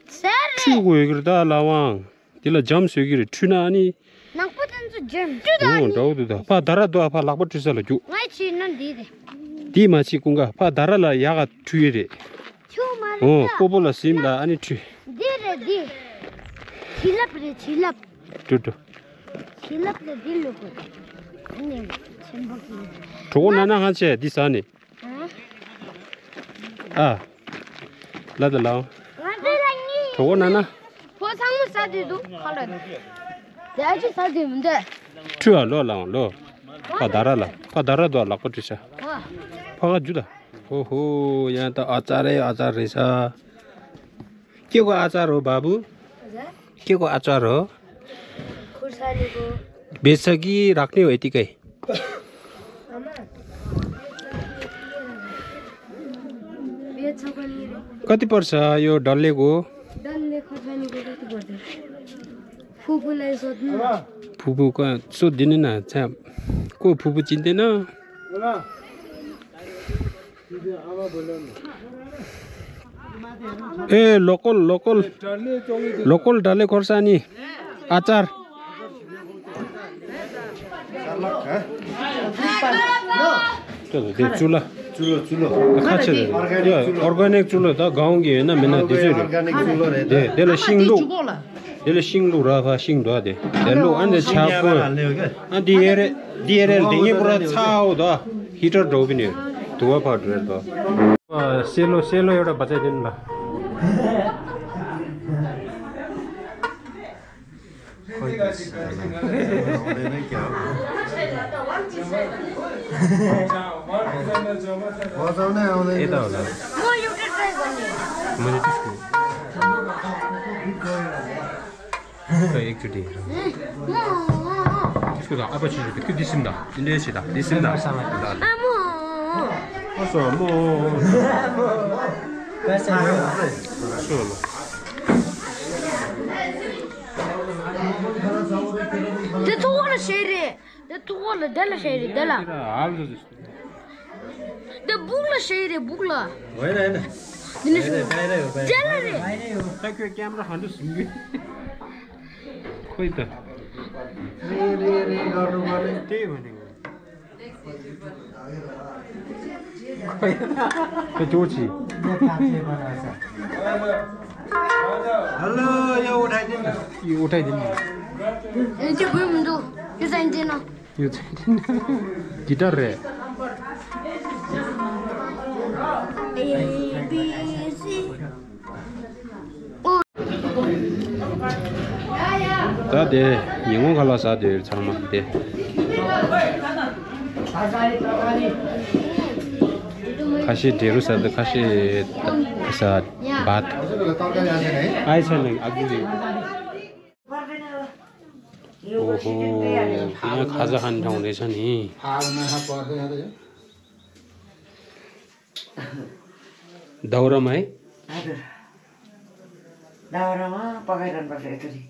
ཟ་རེད། ཁྲུས་དགོས་ཀྱི་རེད་ད་ལ་དབང་། འདི་ལ་འཇམ་བཟོས་ཀྱི་རེད་ཁྲུས་ན་ཨ་ནི། ནག་པོ་དེ་ཚོ་འཇམ་ཁྲུས་ད་ཨ་ཨོ་ནི། འདྲ་བོ་འདུག་ད་ཕ་ད་ར་འདུག་ཨ་ཕ་ལག་པ་ཁྲུས་ས་ལ་རྒྱུག་ང་ཆེ་ན་འདི་རེད། འདི་མ་ཆེ་ཀུན་དགའ་ཕ་ད་ར་ལ་ཡག་ག་ཁྲུས་ཡི་རེད། ཆུ་མ་རེད་ཨོ་ད། ཀོ་པོ་ལ་སིམ་ལ་ཨ་ནི་ཁྲུས། འདི་རེད་འདི། བྱིན་རླབས་རེད་བྱིན་རླབས། ཏུ་ཏུ། བྱིན་རླབས་ལ་འདི་ལོ་གོ། ཨ་ནི་ཆེན་པོ་གི། གྲོགས་པོ་ན་ན་ཧང་ཆེ་འདི་ཟ་ནི། ཨ། ཨ། ལ་ད་ལའོ། ང་ཚོ་ལ་གཉིས། གྲོགས་པོ་ན་ན། ཕོ་ཚང་མ་ཟ་དུས་འདུག་ཁ་ལ། དེ་ཅི་ཟ་དུས་མི་འདུག་ཁྲུ་ཨ་ལོ་ལའོ་ལོ། ཕ་ད་ར་ལ་ཕ་ད་ར་དོ་ལག་པ་བྲིས་ཤ་ཕ་ག་ཇུ་ད། ཧོ་ཧོ་ཡང་ད་ཨ་ཙ་རེ་ཨ་ཙ་རེ་ས། ཀྱེ་གོ་ཨ་ཙ་རོ་བ་བུ། ཀྱེ་གོ་ཨ་ཙ་རོ། ཁུར་ས་ནི་གོ། བེ་ས་གི་རག་ནི་ཝེ་ཏི་ཀའི། བེ་ཚ་ག་ནི་རེ། ཀ་ཏི་པར་ས་ཡོ་ཌལ་ལེ་གོ། ཌལ་ལེ་ཁ་ས་ནི་གོ་ཀ་ཏི་པར་ས། ཕུ་བུ་ལ་སོ་ནི། ཕུ་བུ་ཀ་སོ་དི་ནི་ན་ཚ། ཀོ་ཕུ་བུ་ཅིན་དེ་ན། ཨ་མ་བོ་ལ་ནི། ཨེ་ལོ་ཀལ་ལོ་ཀལ། ལོ་ཀལ་དྲ་ལེ་འཁོར་ས་ནི་ཨ་ཅར། དེ་ཙུ་ལ། ཙུ་ལ་ཙུ་ལ། ཁ་ཆེ་རེད། ཨོར་ག་ནིག་ཙུ་ལ། ད་གང་གི་ཡོད་ན་མེད་ན་དེ་ཚོ་རེད། ཨོར་ག་ནིག་ཙུ་ལ་རེད། དེ་དེ་ལ་ཤིང་བླུགས། དེ་ལ་ཤིང་བླུགས་ར། ཕ་ཤིང་འདུག་དེ་དེ་བླུགས། ཨ་འདི་ཆ་པོ། ཨ་འདི་ཡེ་རེད། འདི་ཡེ་རེད། དེ་ངས་པུ་ར་ཚ་འོ་དོ། ཧི་ཊར་འགྲོ་བི་ནི་དུ་བ་ཕར་འགྲོ་དོ། སེ་ལོ་སེ་ལོ་ཡོད་ར་བ་ཚ་དེ་ནི་ལ། དེ་ཐུག་པ་ལ་ཞེ་རེད། དེ་ཐུག་པ་ལ་དེ་ལ་ཞེ་རེད། དེ་ལ། དེ་སྦུག་ལ་ཞེ་རེད། སྦུག་ལ། དེ་ནི་ཞུ། དེ་ལ་རེད། ཁོས་ཀྱང་ཀེམ་ར་ཧ་འདུག་ཟིན་གི། ཁོས་ད། དེ་ཡོད་ནི། ཁོས་ད་ཅོ་ཅི། ཧ་ལོ། ཡ། འུ་ཐའི་དིན། འུ་ཐའི་དིན། ཨེ་ཅི་བུ་མི་འདུག་ཡུ་ཙན་དིན་ན། ཡུ་ཙན་དིན། གི་ཊར་རེད། ཨེ་བི་སི། ད་དེ་ཉིན་གུང་ཁ་ལག་ཟ་དུས་ཚང་མ་དེ། ཁ་ཤས་འབྲས་རུ་ཟ་དུས། ཁ་ཤས་ཟ་བད། ཨའི་ཆ་ནས་ཨ་ཀུ་ལི། ཨོ་ཧོ། ཁ་ཟ་ཧན་ཐོང་རེ་ཆ་ནི། ད་འོ་ར་མ་ཡི། ད་འོ་ར་མ་པ་ག་རན་པ་རེད་དུ་རི།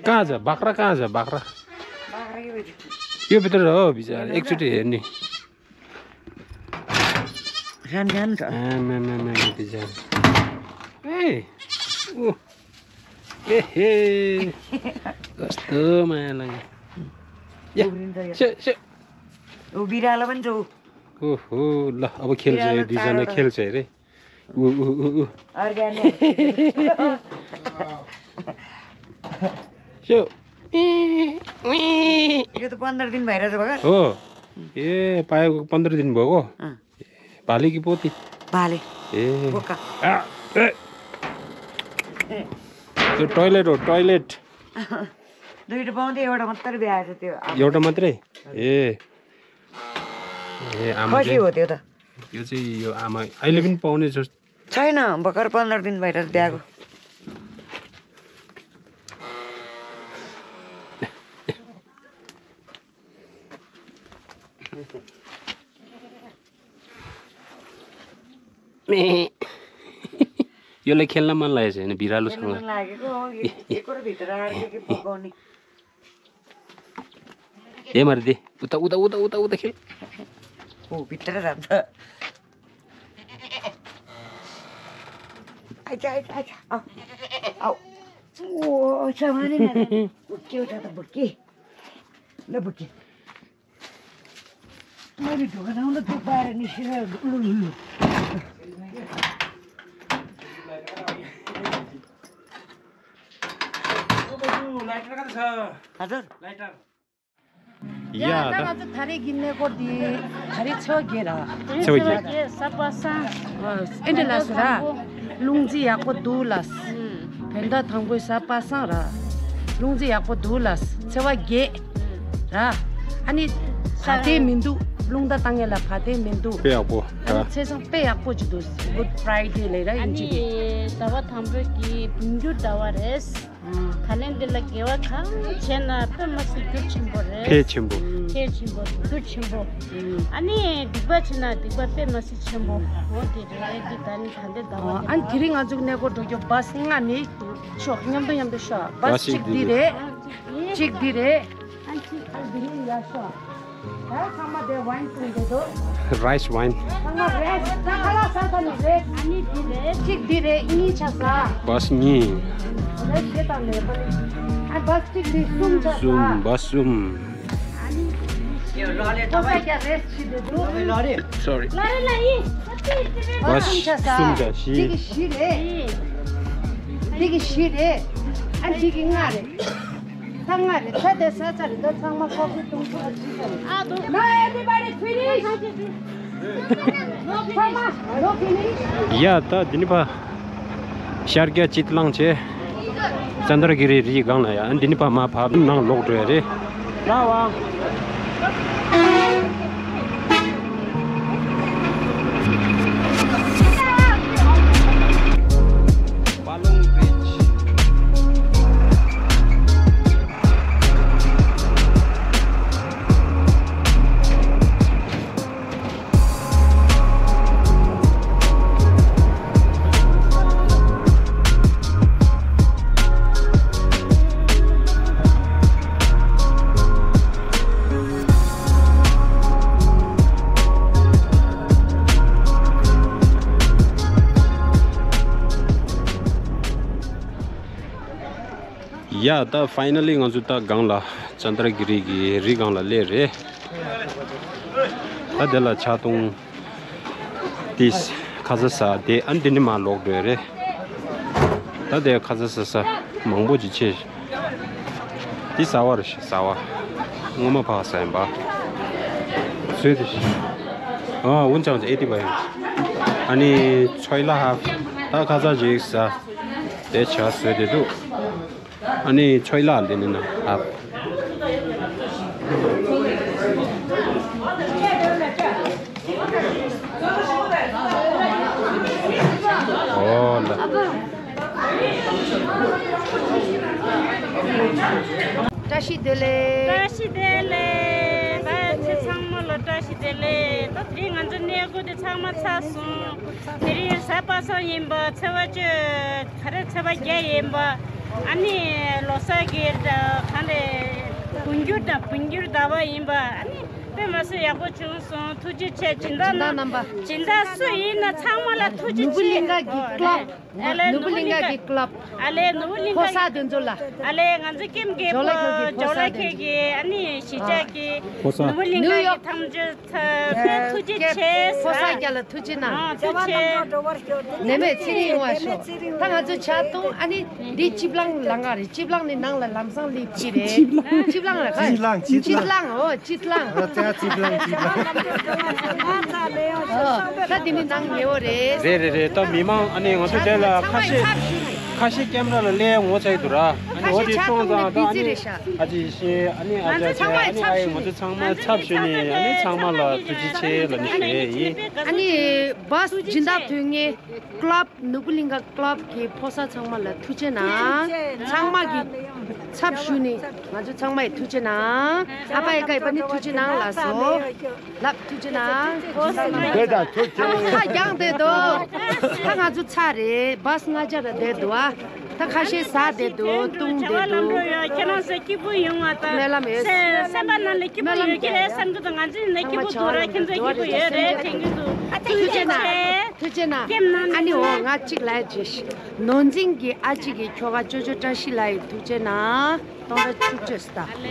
གང་ཟེར། བག་ར། གང་ཟེར། བག་ར། ཡོད་པི་ཏར་རོ་བི་ཟ་ཨེག་ཅུ་ཏི་ནི། རན་རན་ར། ཨ་མེ་མེ་མེ་མེ་བི་ཟ། ཨེ། ཨོ། ཨེ་ཧེ། ག་སྟོ་མ་ཡ་ལང་། ཡ། ཤེ་ཤེ། ཨོ་བི་ར་ལ་བན་ཇོ། ཨོ་ཧོ་ལ། ཨ་བ་ཁེལ་ཇེ་བི་ཟ་ན་ཁེལ་ཇེ་རེ། ཨུ་ཨུ་ཨུ་ཨུ། ཨོར་ག་ནིག། ཤོ། ཨི། ཨི། ये तो पंद्रह दिन भइरहेछ बगर। हो। ए पाएको पन्ध्र दिन भयो। अँ। भाले कि पोती। भाले। ए। बोका। आ, ए। त्यो टोयलेट हो, टोयलेट। दुईटा पाउँथे, एउटा मात्रै भ्याएछ त्यो। एउटा मात्रै? ए। ए, आमा कति चाहिँ हो त्यो त? यो चाहिँ यो आमा अहिले पनि पाउने जस्तो। छैन, भर्खर पन्ध्र दिन भइरहेछ ब्याएको। यसलाई खेल्न मन लागेको छैन, बिरालोसँग। खेल्न मन लागेको हो, यो के कुरो भित्र आएर के के पकाउने। ए मारे दे, उता, उता, उता, उता, उता खेल। ऊ भित्र जान्छ। आइज, आइज, आइज, आऊ, आऊ। ओ, सामानी ना। बुक्की उठा त बुक्की। ल बुक्की। मैले ढोका थाम्दा त्यो बाहिर निस्केर लु, लु, लु। लाइटर कता छ? हजुर? लाइटर। ཡ། ད་ང་ཚོ་ད་རེས་ཀྱི་གནས་སྐོར་འདི་ད་རེས་ཚེས་པ་བརྒྱད་ར། ཚེས་པ་བརྒྱད། ཚེས་པ་བརྒྱད་གཟའ་པ་སངས། ཨེ་འདྲ་ལ་སོ་ར། རླུང་རྩི་ཡག་པོ་འདུག་ལ། བོད་ཟླ་དང་པོའི་གཟའ་པ་སངས་ར། རླུང་རྩི་ཡག་པོ་འདུག་ལ། ཚེས་པ་བརྒྱད་ར། ཨ་ནི་བ་དན་མི་འདུག་རླུང་རྟ་བཏང་ཡས་ལ་བ་དན་མི་འདུག་དཔེ་ཡག་པོ་ཨ་ནི་ར། ཚེས་བཟང་དཔེ་ཡག་པོ་ཅིག་འདུག Good Friday ལས་ར་ཡིན་ཅིག་གི་ཟླ་བ་དང་པོའི་གི་འབུམ་འགྱུར་ཟླ་བ་རེད། ད་ལན་འདི་ལ་དགེ་བ་གང་བྱས་ན་དཔེ་མ་སྲིད་རྒྱུ་ཆེན་པོ་རེད། ཕལ་ཆེན་པོ། ཕལ་ཆེན་པོ་རྒྱུ་ཆེན་པོ། ཨ་ནི་སྡིག་པ་བྱས་ན་སྡིག་པ་དཔེ་མ་སྲིད་ཆེན་པོ། འོ་དེ་རེད། འདི་ད་ནི་ད་ལྟའི་ཟླ་བ་འདི་ལ། ཨ་ནི་དེ་རིང་ང་ཚོ་གནས་སྐོར་འགྲོ་རྒྱུ་བཱས་ལྔ་ནི་ཤོག་མཉམ་དུ་མཉམ་དུ་ཤོག་བཱས་གཅིག་འདི་རེད། གཅིག་འདི་རེད། ཨ་ནི་གཅིག་ཨ་འདི་རིང་ཡར་ཤོག་ད་ཚང་མ་དེ་ཝའིན་བཏུང་བསྡད་འདུག་རའིས་ཝའིན། ཚང་མ་རེད། ད་ཁ་ལག་ཟ་ས་ནི་རེད། ཨ་ནི་འདི་རེད། གཅིག་འདི་རེད། གཉིས་ཆ་ཟ། བཱས་གཉིས། རེད། བྱེད་དང་ལས་པ་ནི། ཨ་བཱས་གཅིག་འདི་གསུམ་ཆ་ཟ། གསུམ། བཱས་གསུམ། ཨ་ནི་ཁོ་ས་རྒྱ་རེས་བྱེད་དེ་འདུག་སོ་རི། ལ་རེ་ལ་ཡིན། བཱས་གསུམ་ཆ་ཟ། གསུམ་ཆ་བཞི། འདི་གི་བཞི་རེད། འདི་གི་བཞི་རེད། ཨ་འདི་གི་ལྔ་རེད། ད་ལྔ་རེད། ད་དེ་ས་ཚ་རེད། ད་ཚང་མ་ཁོ་ཚོ་དུང་ཕྱུར་ལ་ཅི་ཟེར། ཨ་དུང་། Now everybody finish. ཚང་མ་ལོ་ཕི་ནི། ཡ་ད་འདི་ནི་ཕ་ཤར་རྒྱ་སྤྱི་གླང་བྱས། ཙན་དར་གི་རི་རིའི་སྒང་ལ་ཡ་འདི་ནི་ཕ་མ་ཕབ་ནང་ལོག་འགྲོ་ཡ་རེད། ར་བ། ཡ་ད་ཕའི་ནལ་ལི་ང་ཚོ་ད་སྒང་ལ་ཙན་དར་གི་རི་གི་རི་སྒང་ལ་སླེབས་རེད། ད་དེ་ལ་ཆ་ཏོང་ཏིས་ཁ་ས་ས་དེ་ཨ་འདི་ནི་མ་ལོག་འགྲོ་རེད། ད་དེ་ཁ་ས་ས་ས་མང་པོ་ཅིག་ཆེ། འདི་ཟ་བ་རེད། ཟ་བ་ངོ་མ་ཕག་ཟ་ཡིན་པ། བཟོས་ཏེ་ཨ་འུན་ཅང་ཅི་ཨེ་ཏི་བ་ཡིན། ཨ་ནི་ཚོས་ལ་ཧ་ད་ཁ་ས་ཅིག་ཟ། དེ་ཆ་བཟོས་ཏེ་འདུག་ཨ་ནི་ཆོས་ལ་འདི་ནི་ན་ཨ། ཨོ་ལ། བཀྲ་ཤིས་བདེ་ལེགས། བཀྲ་ཤིས་བདེ་ལེགས། ད་ཁྱེད་ཚང་མ་ལ་བཀྲ་ཤིས་བདེ་ལེགས། ད་དེ་རིང་ང་ཚོ་གནས་སྐོར་དེ་ཚང་མ་ཚར་སོང་། དེ་རིང་གཟའ་པ་སངས་ཡིན་པ་ཚེས་པ་བཅུ། ག་རེ་ཚེས་པ་བརྒྱད་ཡིན་པ། ཨ་ནི་ལོ་གསར་གྱི་གང་རེད། འབུམ་འགྱུར་དང་འབུམ་འགྱུར་ཟླ་བ་ཡིན་པ། ཨ་ནི་དཔེ་མ་སྲིད་ཡག་པོ་བྱུང་སོང་། ཐུགས་རྗེ་ཆེ། སྦྱིན་བདག་རྣམ་པ། སྦྱིན་བདག་སུ་ཡིན་ན་ཚང་མ་ལ་ཐུགས་རྗེ་ཆེ། ནོར་བུ་གླིང་ག་གི་ཀླབ། ཨ་ལེ་ནོར་བུ་གླིང་ག་གི་ཀླབ། ཨ་ལེ་ནོར་བུ་གླིང་ག་ཕོ་གསར་དེ་ཚོ་ལ། ཨ་ལེ་ང་ཚོ་ཀེམ་གི་ཇོ་ལེ་ཁེ་གི་ཕོ་ཇོ་ལེ་ཁེ་གི་ཨ་ནི་གཞིས་ཆགས་ཀྱི་ཕོ་གསར། ནོར་བུ་གླིང་ག་གི་ཐམས་ཅད་ཐུགས་རྗེ་ཆེ། ཕོ་གསར་རྒྱ་ལ་ཐུགས་རྗེ་གནང་། ཐུགས་རྗེ་ཆེ། ནད་མེད་ཚེ་རིང་ཡོང་བ་ཤོག་ད་ང་ཚོ་ཇ་བཏུང་། ཨ་ནི་འདི་སྤྱི་བླང་ལ་ང་རེད། སྤྱི་བླང་ནི་ནང་ལ་ལམ་སང་སླེབས་ཀྱི་རེད། སྤྱི་བླང་ར་ཁ། སྤྱི་བླང་། སྤྱི་བླང་། ཨོ་སྤྱི་བླང་། ཨོ་ད་དེ་ནི་ནང་ཉེ་བོ་རེད། རེད་རེད་རེད། ད་མི་མང་ཨ་ནི་ང་ཚོ་དེ་ལ་ཁ་ཤས་ཁ་ཤས་ཀེམ་ར་ལ་སླེབས་ངོ་ཚ་ཡི་འདུག་ར། ཨ་ནི་འོ་དེ་སོང་ཙང་ད་ཨ་ནི་ཨ་ཅེ་ཤེ་ཨ་ནི་ཨ་ཅག་ཅེ་ཨ་ནི་ཨ་ཡེ་ང་ཚོ་ཚང་མ་ཚབ་ཞུས་ནས་ཨ་ནི་ཚང་མ་ལ་ཐུགས་རྗེ་ཆེ་ལབ་ནས་ཞུ་ཡས་ཡིན། ཨ་ནི་བཱས་སྦྱིན་བདག་དོན་གཉེར་ཀླབ། ནོར་བུ་གླིང་ག་ཀླབ་ཀྱི་ཕོ་གསར་ཚང་མ་ལ་ཐུགས་རྗེ་གནང་། ཚང་མ་གི་ཚབ་ཞུས་ནས་ང་ཚོ་ཚང་མ་ཡི་ཐུགས་རྗེ་གནང་། ཨ་ཕ་ཡི་ཀ་ཡི་པ་ནི་ཐུགས་རྗེ་གནང་ལགས་སོ། ལབ་ཐུགས་རྗེ་གནང་། དེ་དང་ཐུགས་རྗེ་གནང་། ཁ་རྒྱང་དེ་དོ། ད་ང་ཚོ་ཚར་རེད། བཱས་ལྔ་ཆ་ར་བསྡད་འདུག་ཨ། ད་ཁ་ཤས་ཟ་བསྡད་འདུག་བཏུང་བསྡད་འདུག་ཁྱེད་རང་ཚོ་སྐྱིད་པོ་ཡོང་བ་དང་། སྨོན་ལམ་ཡོད། སེམས་པ་ནང་ལ་སྐྱིད་པོ་ཡོད་ཀྱི་རེད་བསམ་གྱི་འདུག་ང་ཚོ་ནི་སྐྱིད་པོ་འདུག་ར། ཁྱེད་ཚོ་སྐྱིད་པོ་ཡོད་རེད་དྲན་གྱི་འདུག་ཐུགས་རྗེ་ཆེ། ཐུགས་རྗེ་གནང་། ཨ་ནི་འོ་ང་གཅིག་ལབ་ཡ་བྱེད། ནོར་འཛིན་གྱི་ཨ་ཅེ་གི་ཁྱོ་ག་ཅོ་ཅོ་བཀྲ་ཤིས་ལགས་ཡི་ཐུགས་རྗེ་གནང་། སྟོང་ཕྲག་བཅུ་སྤྲད་སོང་ད།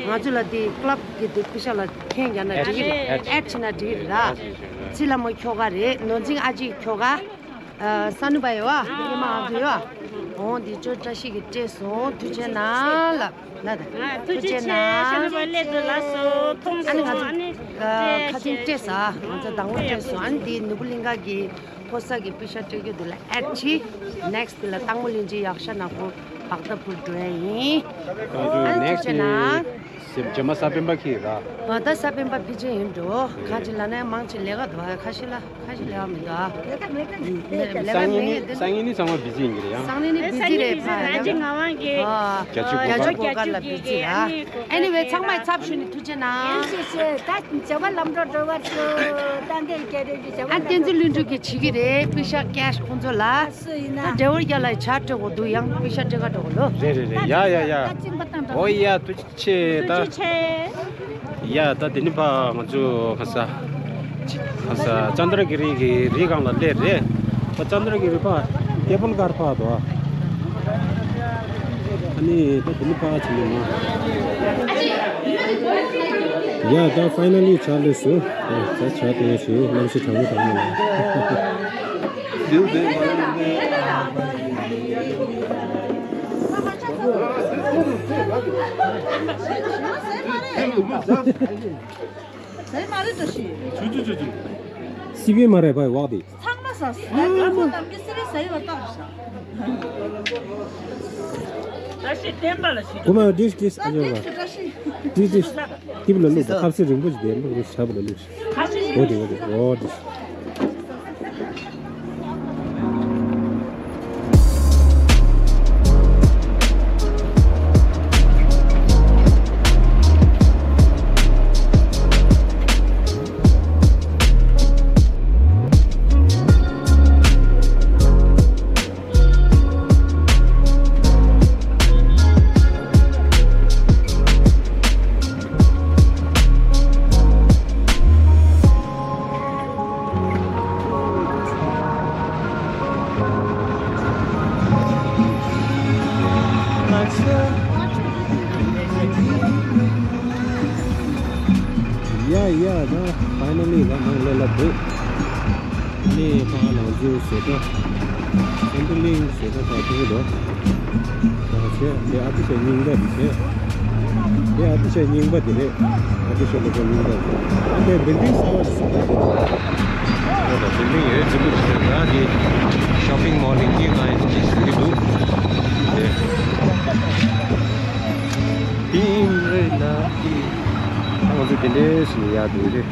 ང་ཚོ་ལ་དེ་ཀླབ་ཀྱི་དེ་པི་ཤ་ལ་མཁན་རྒྱག་ན་འགྲིག་གི་རེད། ཨེཌ་བྱེད་ན་འགྲིག་གི་རེད་ད། ཚེ་ལྷ་མོ་ཁྱོ་ག་རེད། ནོར་འཛིན་ཨ་ཅེ་གི་ཁྱོ་ག་ཨ་ས་ནུ་བ་ཡོད་བ། ཉི་མ་ཨ་ཁུ་ཡོད་བ། འོང་དེ་ཅོ་བཀྲ་ཤིས་ཀྱི་སྤྲད་སོང་། ཐུགས་རྗེ་གནང་ལབ་ན་ད། ཐུགས་རྗེ་ཆེ། ས་ནུ་བ་སླེབས་འདུག་ལགས་སོ། མཐོང་སོང་། ཨ་ནི་ང་ཚོ་ཨ་ནི་ཁ་ཆེམས་སྤྲད་ས། ང་ཚོ་དང་པོ་སྤྲད་སོང་། ཨ་ནི་དེ་ནོར་བུ་གླིང་ག་གི་ཕོ་གསར་གྱི་པི་ཤ་སྤྲད་རྒྱུ་དེ་ལ་ཨེཌ་བྱེད། ནེགསི་དེ་ལ་སྟག་མོ་གླིང་རྗེ་ཡག་ཤ་ནག་པོ་བག་ད་ཕུར་འགྲོ་ཡ་ཡིན། ཨ་ནི་ཐུགས་རྗེ་གནང་། རྗེས་མ་གཟའ་སྤེན་པ་ཁྱེད་ར། ཨ་ད་གཟའ་སྤེན་པ་ཕལ་ཆེར་ཡིན་འགྲོ། གང་ཅི་ལ་ནས་མང་ཅི་ལས་ཀ་འདུག་ཁ་ཤས་ལ། ལེགས་མི་འདུག་ཨ། སང་ཉིན་ནི་སང་ཉིན་ནི་ཚང་མ་བི་ཟི་ཡིན་གྱི་རེད་ཡ། སང་ཉིན་ནི་བི་ཟི་རེད་ཕ་ཡ། རྒྱ་ཆུ་གོ་གར་ལ་བི་ཟི་ཨ། ཨེ་ནི་ཝེ་ཚང་མའི་ཚབ་ཞུས་ནས་ཐུགས་རྗེ་གནང་། ཡིན་ཞེས་ཞེས་ད་བྱ་བ་ལམ་འགྲོ་འགྲོ་བར་ཤོག་ད་འདིར་སྐད་རེ་གི་བྱ་བ་ཨ་བསྟན་འཛིན་ལྷུན་གྲུབ་ཀྱིས་བྱེད་ཀྱི་རེད་པི་ཤ་ཀེ་ཤ་ཁོང་ཚོ་ལ། སུ་ཡིན་ན། ད་འབྲས་བུར་རྒྱ་ལ་ཇ་སྤྲད་དགོས་འདུག་ཡང་པི་ཤ་སྤྲད་ག་འགྲོ་དགོས་ལོ། རེད་རེད་རེད་ཡ་ཡ་ཡ། ད་གཅིན་པ་བཏང་འགྲོ། ཨོ་ཡ་ཐུགས་རྗེ་ཆེ་ད། ཐུགས་རྗེ་ཆེ། ཡ་ད་དེ་ནི་ཕ་ང་ཚོ་ཁ་ས། ཁ་ས་ཙན་དྲ་གི་རི་གི་རི་སྒང་ལ་སླེབས་རེད། ད་ཙན་དྲ་གི་རི་ཕ་ཀེ་བལ་གར་ཕ་དོ། ཨ་ནི་ད་དེ་ནི་ཕ་ཆི་ནི་མ། ཡ་ད་ཕའི་ན་ལི་ཆ་ལེ་སུ། ད་ཆ་དེ་སུ་གནམ་གཤིས་གྲང་མོ་གྲང་མོ་ལ། ཟས་མ་རེད་འགྲོ་ཞིག་ཆུ་ཆུ་ཆུ་ཆུ། སི་པན་མ་རེད་པའི་འོག་དེ། ཚང་མ་ཟ་སི་པན་ཟ་སི་པན་ཟ་ཡོད་ད། བཀྲ་ཤིས་བསྟན་པ་ལ་ཞིག་གོ་མ་ཌིཤ་ཌིཤ་ཨ་ཇོ་བ། བཀྲ་ཤིས། ཌིཤ་ཌིཤ། ཏིབ་ལ་ལུག་ཐབ་སི་རིང་པོ་ཞིག་དེ་ལུག་རུ་ཆབ་ལ་ལུག་ཞིག་འོ་དེ་འོ་དེ་འོ་དེ། ཡ་ཡ་ད་ཕའི་ན་ལི་ད་ནང་ལས་ལ་འདུག་ནས་ཕ་ལང་ཚོའི་བཟོ་གྲྭ། སེམས་པ་གླིང་བཟོ་གྲྭ་དང་ཐུག་གི་འདུག་ད་བྱས་དེ་ཨ་ཏི་ཤ་རྙིང་པ་དེ་བྱས། དེ་ཨ་ཏི་ཤ་རྙིང་པ་དེ་རེད། ཨ་ཏི་ཤ་ལོ་པ་རྙིང་པ་རེད། ཨ་ནི་བིལ་ཌིང་གསར་པ་ཞིག་བཟོ་གི་འདུག་ཨོ་ད་བིལ་ཌིང་ཡོད་ཚིག་པོ་ཞིག་ཟེར་ན་དེ་ཤོ་པིང་མོལ་ལིང་གི་ང་ཡིན་ཅིག་ཟེར་གི་འདུག་དེ་དེ་ཡིན་རེད་ན་དེ་ང་ཚོ་དེ་འདྲའི་ཞིག་ཡག་འདུག་རེད།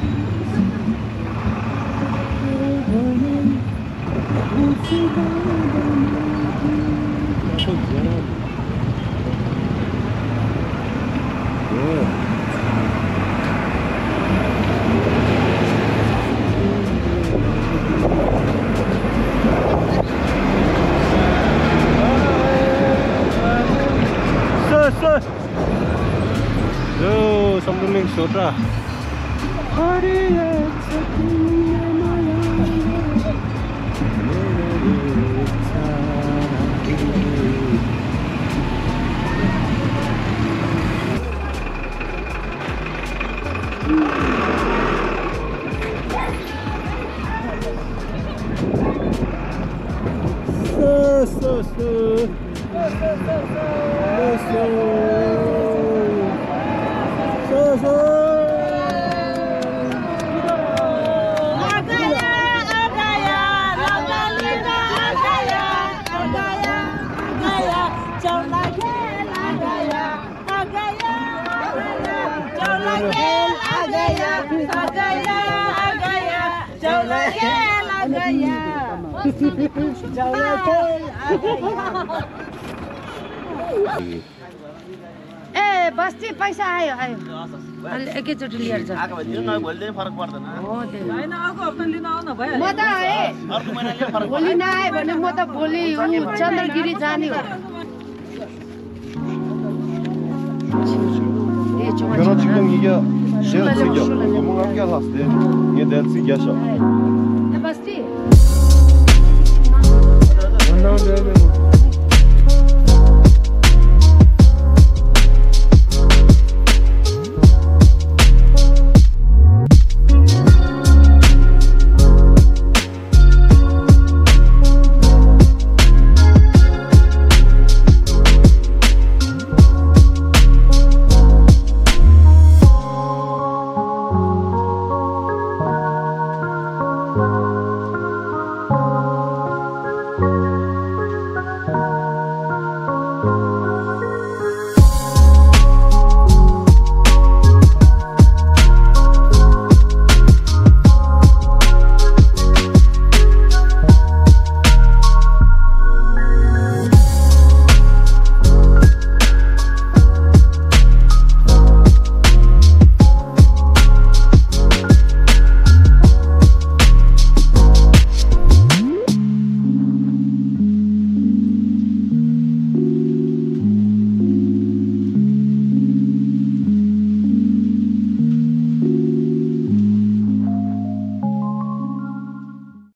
སོ་སོ། ཡོ། བསམ་གྲུབ་གླིང་བཟོ་གྲྭ། སོ་སོ་སོ། ए बस्ती पैसा आयो आयो। अरे एकैचोटि लिएर जाऊ। आएको भए दिनु न, भोलि दिन फरक पर्दैन। हो त्यही। होइन, आएको हप्ता लिन आउन भइहाल्यो। म त है। अर्को महिना लिन फरक पर्दैन। भोलि नआए भने म त भोलि उ चन्द्रगिरी जाने हो। ཁྱོད་རང་ཆིག་སྟོང་ཉིས་བརྒྱ་ཟེར་ཚིག་རྒྱག་སྒོར་མོ་ལྔ་བརྒྱ་ལྷག་ཟེར། ངས་དེར་ཚིག་རྒྱག་ཤག་ཨ་བསྟི།